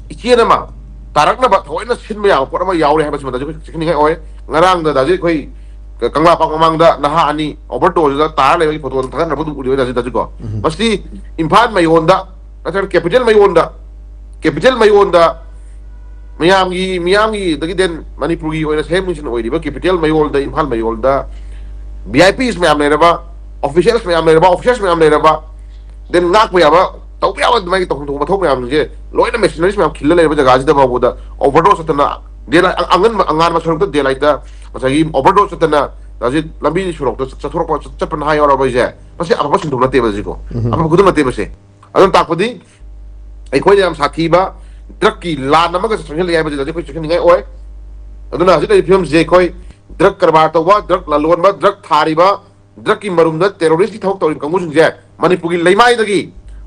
ꯏꯆꯦꯜ ꯑꯃ ꯇꯥꯔꯛꯅꯕ ꯊꯑꯣꯏꯅ ꯁꯤꯟꯕ ꯌꯥꯕ ꯄꯣꯠ ꯑꯃ ꯌꯥꯎꯔꯦ ꯍꯥꯏꯕꯁꯤꯃ ꯍꯧꯖꯤꯛ ꯆꯦꯛꯁꯤꯟꯅꯤꯡꯉꯥꯏ ꯑꯣꯏ꯫ ꯉꯔꯥꯡꯗ ꯍꯧꯖꯤꯛ ꯑꯩꯈꯣꯏ ꯀꯪꯂꯥ ꯄꯥꯔꯛ ꯃꯃꯥꯡꯗ ꯅꯍꯥ ꯑꯅꯤ ꯑꯣꯚꯔ ꯗꯣꯁꯇ ꯇꯥꯔ ꯂꯩꯕꯒꯤ ꯐꯣꯇꯣ ꯊꯥꯒꯠꯅꯔꯛꯄ ꯑꯗꯨꯝ ꯎꯠꯂꯤ ꯍꯧꯖꯤꯛ ꯍꯧꯖꯤꯛꯀꯣ꯫ ꯎꯝ꯫ ꯃꯁꯤ ꯏꯝꯐꯥꯜ ꯃꯌꯣꯟꯗ ꯅꯠꯇ꯭ꯔꯒ ꯀꯦꯄꯤꯇꯦꯜ ꯃꯌꯣꯟꯗ, ꯀꯦꯄꯤꯇꯦꯜ ꯃꯌꯣꯟꯗ ꯃꯌꯥꯝꯒꯤ, ꯃꯤꯌꯥꯝꯒꯤ ꯑꯗꯒꯤ then ꯃꯅꯤꯄꯨꯔꯒꯤ ꯑꯣꯏꯅ ꯁꯦꯝ ꯃꯤꯁꯟ ꯑꯣꯏꯔꯤꯕ ꯀꯦꯄꯤꯇꯦꯜ ꯃꯌꯣꯜꯗ, ꯏꯝꯐꯥꯜ ꯃꯌꯣꯜꯗ ꯚꯤ ꯑꯥꯏ ꯄꯤꯁ ꯃꯌꯥꯝ ꯂꯩꯔꯕ, ꯑꯣꯐꯤꯁꯤꯌꯦꯜꯁ ꯃꯌꯥꯝ ꯂꯩꯔꯕ, ꯑꯣꯐꯤꯁꯔꯁ ꯃꯌꯥꯝ ꯂꯩꯔꯕ, then ꯉꯥꯛꯄ ꯌꯥꯕ, ꯇꯧꯕ ꯌꯥꯕ ꯑꯗꯨꯃꯥꯏꯅ ꯇꯧꯐꯝ ꯊꯣꯛꯄ ꯃꯊꯧ ꯃꯌꯥꯝꯁꯦ ꯂꯣꯏꯅ ꯃꯦꯁꯤꯅꯔꯤꯁ ꯃꯌꯥꯝ ꯈꯤꯜꯂ ꯂꯩꯔꯕ ꯖꯒꯥꯁꯤꯗ ꯐꯥꯎꯕꯗ ꯑꯣꯚꯔꯗꯣꯁ ꯆꯠꯇꯅ, ꯗꯦ ꯂꯥꯏꯠ, ꯑꯉꯟꯕ ꯑꯉꯥꯟꯕ ꯁꯔꯨꯛꯇ ꯗꯦ ꯂꯥꯏꯠꯇ ꯉꯁꯥꯏꯒꯤ ꯑꯣꯚꯔꯗꯣꯁ ꯆꯠꯇꯅ ꯍꯧꯖꯤꯛ ꯂꯝꯕꯤ ꯁꯣꯔꯣꯛꯇ ꯆꯠꯊꯣꯔꯛꯄ, ꯆꯠꯄ ꯅꯍꯥ ꯌꯥꯎꯔꯕ ꯍꯥꯏꯁꯦ, ꯃꯁꯤ ꯑꯐꯕ ꯁꯤꯟꯊꯨꯡ ꯅꯠꯇꯦꯕ ꯁꯤꯀꯣ꯫ ꯎꯝ꯫ ꯑꯐꯕ ꯈꯨꯗꯝ ꯅꯠꯇꯦꯕ ꯁꯦ꯫ ꯑꯗꯨꯅ ꯇꯥꯛꯄꯗꯤ ꯑꯩꯈꯣꯏꯅ ꯌꯥꯝ ꯁꯥꯊꯤꯕ ꯗ꯭ꯔꯒꯀꯤ ꯂꯥꯟ ꯑꯃꯒ ꯆꯪꯁꯤꯜꯂꯛꯑꯦ ꯍꯥꯏꯕꯁꯤꯗꯗꯤ ꯑꯩꯈꯣꯏ ꯆꯦꯛꯁꯤꯟꯅꯤꯡꯉꯥꯏ ꯑꯣꯏ꯫ ꯑꯗꯨꯅ ꯍꯧꯖꯤꯛ ꯂꯩꯔꯤꯕ ꯐꯤꯕꯝꯁꯦ ꯑꯩꯈꯣꯏ ꯗ꯭ꯔꯒ ꯀꯔꯕꯥꯔ ꯇꯧꯕ, ꯗ꯭ꯔꯒ ꯂꯂꯣꯟꯕ, ꯗ꯭ꯔꯒ ꯊꯥꯔꯤꯕ, ꯗ꯭ꯔꯒꯀꯤ ꯃꯔꯨꯝꯗ ꯇꯦꯔꯣꯔꯤꯁꯀꯤ ꯊꯕꯛ ꯇꯧꯔꯤꯕ ꯀꯥꯡꯕꯨꯁꯤꯡꯁꯦ ꯃꯅꯤꯄꯨꯔꯒꯤ ꯂꯩꯃꯥꯏꯗꯒꯤ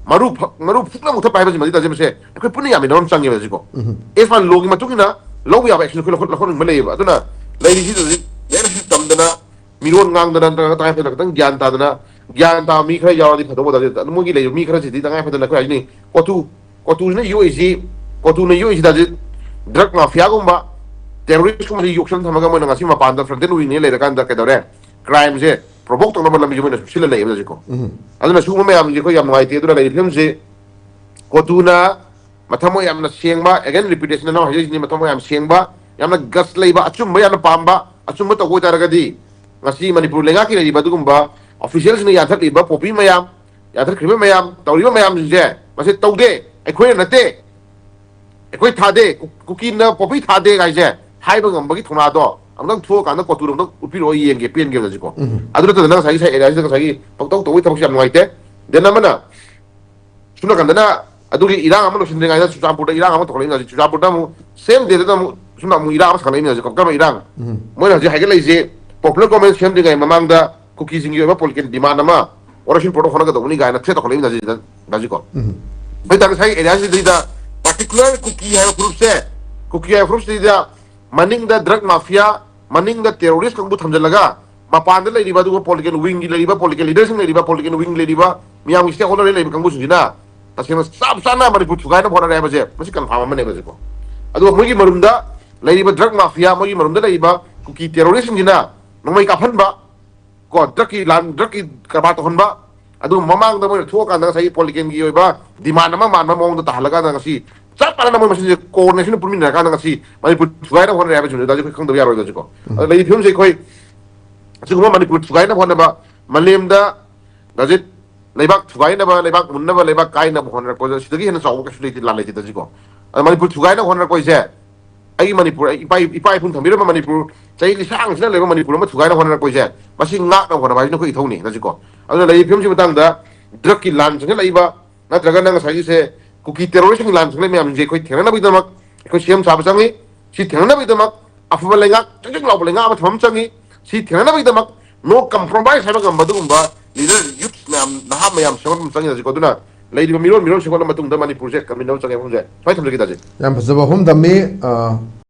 ꯃꯔꯨ ꯐ- ꯃꯔꯨ ꯐꯨꯛꯅ ꯃꯨꯊꯠꯄ ꯍꯥꯏꯕꯁꯤꯃꯗꯤ ꯇꯥꯖꯦ ꯃꯁꯦ ꯑꯩꯈꯣꯏ ꯄꯨꯟꯅ ꯌꯥꯃꯤꯟꯅꯕ ꯑꯃ ꯆꯪꯉꯦꯕ ꯍꯧꯖꯤꯛꯀꯣ꯫ ꯎꯝ꯫ ꯑꯦꯐ ꯑꯥꯏ ꯂꯣꯒꯤ ꯃꯇꯨꯡ ꯏꯟꯅ ꯂꯧꯕ ꯌꯥꯕ ꯑꯦꯛꯁꯟ ꯑꯩꯈꯣꯏ ꯂꯧꯈꯠ- ꯂꯧꯈꯠꯅꯤꯡꯕ ꯂꯩꯌꯦꯕ꯫ ꯑꯗꯨꯅ ꯂꯩꯔꯤꯁꯤꯗ ꯍꯧꯖꯤꯛ ꯂꯥꯏꯔꯤꯛ ꯂꯥꯏꯁꯨ ꯇꯝꯗꯅ, ꯃꯤꯔꯣꯟ ꯉꯥꯡꯗꯅ ꯅꯠꯇ꯭ꯔꯒ ꯇꯉꯥꯏ ꯐꯗꯅ ꯈꯤꯇꯪ ꯒ꯭ꯌꯥꯟ ꯇꯥꯗꯅ, ꯒ꯭ꯌꯥꯟ ꯇꯥꯕ ꯃꯤ ꯈꯔ ꯌꯥꯎꯔꯗꯤ ꯐꯗꯧꯕ ꯇꯥꯖꯦ꯫ ꯑꯗꯨ ꯃꯣꯏꯒꯤ ꯂꯩꯔꯤꯕ ꯃꯤ ꯈꯔꯁꯤꯗꯤ ꯇꯉꯥꯏ ꯐꯗꯅ ꯑꯩꯈꯣꯏ ꯍꯥꯏꯅꯤ ꯀꯣꯇꯨ ꯀꯣꯇꯨꯁꯤꯅ ꯌꯣꯛꯏꯁꯤ, ꯀꯣꯇꯨꯅ ꯌꯣꯛꯏꯁꯤ ꯇꯥꯖꯦ ꯗ꯭ꯔꯒ ꯃꯥꯐꯤꯌꯥꯒꯨꯝꯕ, ꯇꯦꯔꯣꯔꯤꯁꯀꯨꯝꯕꯁꯤ ꯌꯣꯛꯁꯟ ꯊꯝꯃꯒ ꯃꯣꯏꯅ ꯉꯁꯤ ꯃꯄꯥꯟꯗ ꯐ꯭ꯔꯟꯇꯦꯟ ꯋꯤꯡꯅꯦ ꯂꯩꯔꯀꯥꯟꯗ ꯀꯩꯗꯧꯔꯦ? ꯀ꯭ꯔꯥꯏꯝꯁꯦ ꯄ꯭ꯔꯣꯚꯣꯛ ꯇꯧꯅꯕ ꯂꯝꯕꯤꯁꯦ ꯃꯣꯏꯅ ꯁꯨꯝ ꯁꯤꯜꯂ ꯂꯩꯌꯦꯕ ꯍꯧꯖꯤꯛꯀꯣ꯫ ꯎꯝ꯫ ꯑꯗꯨꯅ ꯁꯤꯒꯨꯝꯕ ꯃꯌꯥꯝꯁꯦ ꯑꯩꯈꯣꯏ ꯌꯥꯝ ꯅꯨꯡꯉꯥꯏꯇꯦ꯫ ꯑꯗꯨꯅ ꯂꯩꯔꯤꯕ ꯐꯤꯕꯝꯁꯤ ꯀꯣꯇꯨꯅ ꯃꯊꯃꯣꯏ ꯌꯥꯝꯅ ꯁꯦꯡꯕ, ꯑꯦꯒꯦꯟ ꯔꯤꯄꯤꯇꯦꯁꯟ ꯑꯅꯧ ꯍꯥꯏꯖꯔꯤꯁꯤꯅꯤ, ꯃꯊꯃꯣꯏ ꯌꯥꯝ ꯁꯦꯡꯕ, ꯌꯥꯝꯅ ꯒꯠꯁ ꯂꯩꯕ, ꯑꯆꯨꯝꯕ ꯌꯥꯝꯅ ꯄꯥꯝꯕ, ꯑꯆꯨꯝꯕ ꯇꯧꯕ ꯑꯣꯏꯇꯥꯔꯒꯗꯤ ꯉꯁꯤ ꯃꯅꯤꯄꯨꯔ ꯂꯩꯉꯥꯛꯀꯤ ꯂꯩꯔꯤꯕ ꯑꯗꯨꯒꯨꯝꯕ ꯑꯣꯐꯤꯁꯤꯌꯦꯜꯁꯤꯡꯅ ꯌꯥꯟꯊꯠꯂꯤꯕ ꯄꯣꯄꯤ ꯃꯌꯥꯝ, ꯌꯥꯟꯊꯠꯈ꯭ꯔꯤꯕ ꯃꯌꯥꯝ, ꯇꯧꯔꯤꯕ ꯃꯌꯥꯝꯁꯤꯡꯁꯦ ꯃꯁꯤ ꯇꯧꯗꯦ, ꯑꯩꯈꯣꯏꯅ ꯅꯠꯇꯦ, ꯑꯩꯈꯣꯏ ꯊꯥꯗꯦ, ꯀꯨ- ꯀꯨꯀꯤꯅ ꯄꯣꯄꯤ ꯊꯥꯗꯦ ꯍꯥꯏꯁꯦ ꯍꯥꯏꯕ ꯉꯝꯕꯒꯤ ꯊꯧꯅꯥꯗꯣ ꯑꯃꯨꯛꯇꯪ ꯊꯣꯛꯑꯀꯥꯟꯗ ꯀꯣꯇꯨꯗ ꯑꯃꯨꯛꯇꯪ ꯎꯠꯄꯤꯔꯛꯑꯣ, ꯌꯦꯡꯒꯦ, ꯄꯦꯟꯒꯦꯕ ꯍꯧꯖꯤꯛꯀꯣ꯫ ꯎꯝ꯫ ꯑꯗꯨ ꯅꯠꯇꯗꯅ ꯉꯁꯥꯏꯒꯤ ꯁꯥꯏ ꯑꯦꯔꯤꯌꯥꯁꯤꯗ ꯉꯁꯥꯏꯒꯤ ꯄꯪꯇꯧ ꯇꯧꯕꯒꯤ ꯊꯕꯛꯁꯦ ꯌꯥꯝ ꯅꯨꯡꯉꯥꯏꯇꯦ꯫ ꯗꯦꯟ ꯑꯃꯅ ꯁꯣꯝ ꯅꯥꯀꯟꯗꯅ ꯑꯗꯨꯒꯤ ꯏꯔꯥꯡ ꯑꯃ ꯂꯣꯏꯁꯤꯟꯗ꯭ꯔꯤꯉꯩꯗ ꯆꯨꯔꯆꯥꯟꯄꯨꯔꯗ ꯏꯔꯥꯡ ꯑꯃ ꯊꯣꯛꯂꯛꯏꯅ ꯍꯧꯖꯤꯛ, ꯆꯨꯔꯆꯥꯟꯄꯨꯔꯗ ꯑꯃꯨꯛ ꯁꯦꯝ ꯗꯦꯗꯨꯗ ꯑꯃꯨꯛ ꯁꯣꯝꯗ ꯑꯃꯨꯛ ꯏꯔꯥꯡ ꯑꯃ ꯁꯥꯒꯠꯂꯛꯏꯅ ꯍꯧꯖꯤꯛ, ꯀꯔꯝꯕ ꯏꯔꯥꯡ? ꯎꯝ꯫ ꯃꯣꯏꯅ ꯍꯧꯖꯤꯛ ꯍꯥꯏꯒꯠꯂꯛꯏꯁꯦ ꯄꯣꯄꯨꯂꯔ ꯒꯣꯔꯃꯦꯟ ꯁꯦꯝꯗ꯭ꯔꯤꯉꯩ ꯃꯃꯥꯡꯗ ꯀꯨꯀꯤꯁꯤꯡꯒꯤ ꯑꯣꯏꯕ ꯄꯣꯂꯤꯇꯤꯀꯦꯜ ꯗꯤꯃꯥꯟ ꯑꯃ ꯑꯣꯔꯦꯁꯟ ꯄꯣꯔꯣ ꯍꯣꯠꯅꯒꯗꯧꯕꯅꯤ ꯀꯥꯏꯅ ꯊ꯭ꯔꯦꯠ ꯇꯧꯈꯠꯂꯛꯏꯅ ꯍꯧꯖꯤꯛ, ꯍꯧꯖꯤꯛꯀꯣ꯫ ꯎꯝ꯫ ꯑꯩꯈꯣꯏ ꯇꯥꯔꯒꯦꯠ ꯉꯁꯥꯏꯒꯤ ꯑꯦꯔꯤꯌꯥꯁꯤꯗꯩꯗ ꯄꯥꯔꯇꯤꯀꯨꯂꯔ ꯀꯨꯀꯤ ꯍꯥꯏꯕ ꯒ꯭ꯔꯨꯞꯁꯦ, ꯀꯨꯀꯤ ꯍꯥꯏꯕ ꯒ꯭ꯔꯨꯞꯁꯤꯗꯩꯗ ꯃꯅꯤꯡꯗ ꯗ꯭ꯔꯒ ꯃꯥꯐꯤꯌꯥ, ꯃꯅꯤꯡꯗ ꯇꯦꯔꯣꯔꯤꯁ ꯀꯥꯡꯕꯨ ꯊꯝꯖꯤꯜꯂꯒ ꯃꯄꯥꯟꯗ ꯂꯩꯔꯤꯕ ꯑꯗꯨꯒ ꯄꯣꯂꯤꯇꯤꯀꯦꯜ ꯋꯤꯡꯒꯤ ꯂꯩꯔꯤꯕ ꯄꯣꯂꯤꯇꯤꯀꯦꯜ ꯂꯤꯗꯔꯁꯤꯡ ꯂꯩꯔꯤꯕ ꯄꯣꯂꯤꯇꯤꯀꯦꯜ ꯋꯤꯡ ꯂꯩꯔꯤꯕ ꯃꯤꯌꯥꯝꯒꯤ ꯁ꯭ꯇꯦꯛ ꯍꯣꯜꯗꯔ ꯂꯩꯔꯤꯕ ꯀꯥꯡꯕꯨꯁꯤꯡꯁꯤꯅ ꯇꯁꯦꯡꯅ ꯆꯞ ꯆꯥꯅ ꯃꯅꯤꯄꯨꯔ ꯊꯨꯒꯥꯏꯅꯕ ꯍꯣꯠꯅꯔꯦ ꯍꯥꯏꯕꯁꯦ ꯃꯁꯤ ꯀꯟꯐꯥꯔꯝ ꯑꯃꯅꯦꯕ ꯍꯧꯖꯤꯛꯀꯣ꯫ ꯑꯗꯨꯒ ꯃꯣꯏꯒꯤ ꯃꯔꯨꯝꯗ ꯂꯩꯔꯤꯕ ꯗ꯭ꯔꯒ ꯃꯥꯐꯤꯌꯥ, ꯃꯣꯏꯒꯤ ꯃꯔꯨꯝꯗ ꯂꯩꯔꯤꯕ ꯀꯨꯀꯤ ꯇꯦꯔꯣꯔꯤꯁꯁꯤꯡꯁꯤꯅ ꯅꯣꯡꯃꯩ ꯀꯥꯞꯍꯟꯕ, ꯀꯣ, ꯗ꯭ꯔꯒꯀꯤ ꯂꯥꯟ, ꯗ꯭ꯔꯒꯀꯤ ꯀꯔꯕꯥꯔ ꯇꯧꯍꯟꯕ, ꯑꯗꯨꯒ ꯃꯃꯥꯡꯗ ꯃꯣꯏꯅ ꯊꯣꯛꯑꯀꯥꯟꯗ ꯉꯁꯥꯏꯒꯤ ꯄꯣꯂꯤꯇꯤꯀꯦꯜꯒꯤ ꯑꯣꯏꯕ ꯗꯤꯃꯥꯟ ꯑꯃ ꯃꯥꯟꯕ ꯃꯑꯣꯡꯗ ꯇꯥꯍꯜꯂꯀꯥꯟꯗ ꯉꯁꯤ ꯆꯞ ꯃꯥꯟꯅꯅ ꯃꯣꯏ ꯃꯁꯤꯁꯦ ꯀꯣꯑꯣꯔꯗꯤꯅꯦꯁꯟ ꯄꯨꯟꯃꯤꯟꯅꯔꯀꯥꯟꯗ ꯉꯁꯤ ꯃꯅꯤꯄꯨꯔ ꯊꯨꯒꯥꯏꯅꯕ ꯍꯣꯠꯅꯔꯦ ꯍꯥꯏꯕꯁꯤꯡꯗꯨꯗ ꯑꯩꯈꯣꯏ ꯈꯪꯗꯕ ꯌꯥꯔꯣꯏꯕ ꯍꯧꯖꯤꯛꯀꯣ꯫ ꯎꯝ꯫ ꯑꯗ ꯂꯩꯔꯤꯕ ꯐꯤꯕꯝꯁꯦ ꯑꯩꯈꯣꯏ ꯑꯁꯤꯒꯨꯝꯕ ꯃꯅꯤꯄꯨꯔ ꯊꯨꯒꯥꯏꯅꯕ ꯍꯣꯠꯅꯕ, ꯃꯥꯂꯦꯝꯗ ꯒꯖꯦꯠ ꯂꯩꯕꯥꯛ ꯊꯨꯒꯥꯏꯅꯕ, ꯂꯩꯕꯥꯛ ꯃꯨꯟꯅꯕ, ꯂꯩꯕꯥꯛ ꯀꯥꯏꯅꯕ ꯍꯣꯠꯅꯔꯛꯄꯗ ꯁꯤꯗꯒꯤ ꯍꯦꯟꯅ ꯆꯥꯎꯕ ꯀꯩꯁꯨ ꯂꯩꯇꯦ, ꯂꯥꯟ ꯂꯩꯇꯦꯗ ꯁꯤꯀꯣ꯫ ꯑꯗ ꯃꯅꯤꯄꯨꯔ ꯊꯨꯒꯥꯏꯅꯕ ꯍꯣꯠꯅꯔꯛꯄꯁꯦ ꯑꯩꯒꯤ ꯃꯅꯤꯄꯨꯔ, ꯑꯩ ꯏꯄꯥ, ꯏꯄꯥ ꯏꯄꯨꯅ ꯊꯝꯕꯤꯔꯝꯕ ꯃꯅꯤꯄꯨꯔ, ꯆꯍꯤ ꯂꯤꯁꯥꯡꯁꯤꯅ ꯂꯩꯕ ꯃꯅꯤꯄꯨꯔ ꯑꯃ ꯊꯨꯒꯥꯏꯅꯕ ꯍꯣꯠꯅꯔꯛꯄꯁꯦ ꯃꯁꯤ ꯉꯥꯛꯅꯕ ꯍꯣꯠꯅꯕ ꯍꯥꯏꯁꯤꯅ ꯑꯩꯈꯣꯏ ꯏꯊꯧꯅꯤ ꯍꯧꯖꯤꯛꯀꯣ꯫ ꯑꯗꯨꯅ ꯂꯩꯔꯤꯕ ꯐꯤꯕꯝꯁꯤ ꯃꯇꯥꯡꯗ ꯗ꯭ꯔꯒꯀꯤ ꯂꯥꯟ ꯆꯪꯁꯤꯜꯂꯛꯏꯕ ꯅꯠꯇ꯭ꯔꯒꯅ ꯉꯁꯥꯏꯒꯤꯁꯦ ꯀꯨꯀꯤ ꯇꯦꯔꯣꯔꯤꯁꯁꯤꯡꯒꯤ ꯂꯥꯟ ꯆꯪꯁꯤꯜꯂꯛꯏ ꯃꯌꯥꯝꯁꯦ ꯑꯩꯈꯣꯏ ꯊꯦꯡꯅꯅꯕꯒꯤꯗꯃꯛ ꯑꯩꯈꯣꯏ ꯁꯦꯝ ꯁꯥꯕ ꯆꯪꯉꯤ꯫ ꯁꯤ ꯊꯦꯡꯅꯅꯕꯒꯤꯗꯃꯛ ꯑꯐꯕ ꯂꯩꯉꯥꯛ, ꯆꯤꯡ ꯆꯤꯡ ꯂꯥꯎꯕ ꯂꯩꯉꯥꯛ ꯑꯃ ꯊꯝꯕ ꯑꯃ ꯆꯪꯉꯤ꯫ ꯁꯤ ꯊꯦꯡꯅꯅꯕꯒꯤꯗꯃꯛ no compromise ꯍꯥꯏꯕ ꯉꯝꯕ ꯑꯗꯨꯒꯨꯝꯕ leader, youths ꯃꯌꯥꯝ, ꯅꯍꯥ ꯃꯌꯥꯝ ꯁꯦꯝꯒꯠꯄ ꯑꯃ ꯆꯪꯉꯤ ꯍꯧꯖꯤꯛ꯫ ꯑꯗꯨꯅ ꯂꯩꯔꯤꯕ ꯃꯤꯔꯣꯜ, ꯃꯤꯔꯣꯜ ꯁꯦꯝꯒꯠꯂ ꯃꯇꯨꯡꯗ ꯃꯅꯤꯄꯨꯔꯁꯦ ꯀꯟꯃꯤꯟꯅꯕ ꯆꯪꯉꯦ꯫ ꯃꯐꯝꯁꯦ ꯁꯨꯃꯥꯏꯅ ꯊꯝꯖꯒꯦ, ꯇꯥꯖꯩ꯫ ꯌꯥꯝ ꯐꯖꯕ ꯋꯥꯐꯝ ꯊꯝꯃꯤ꯫ ꯑ,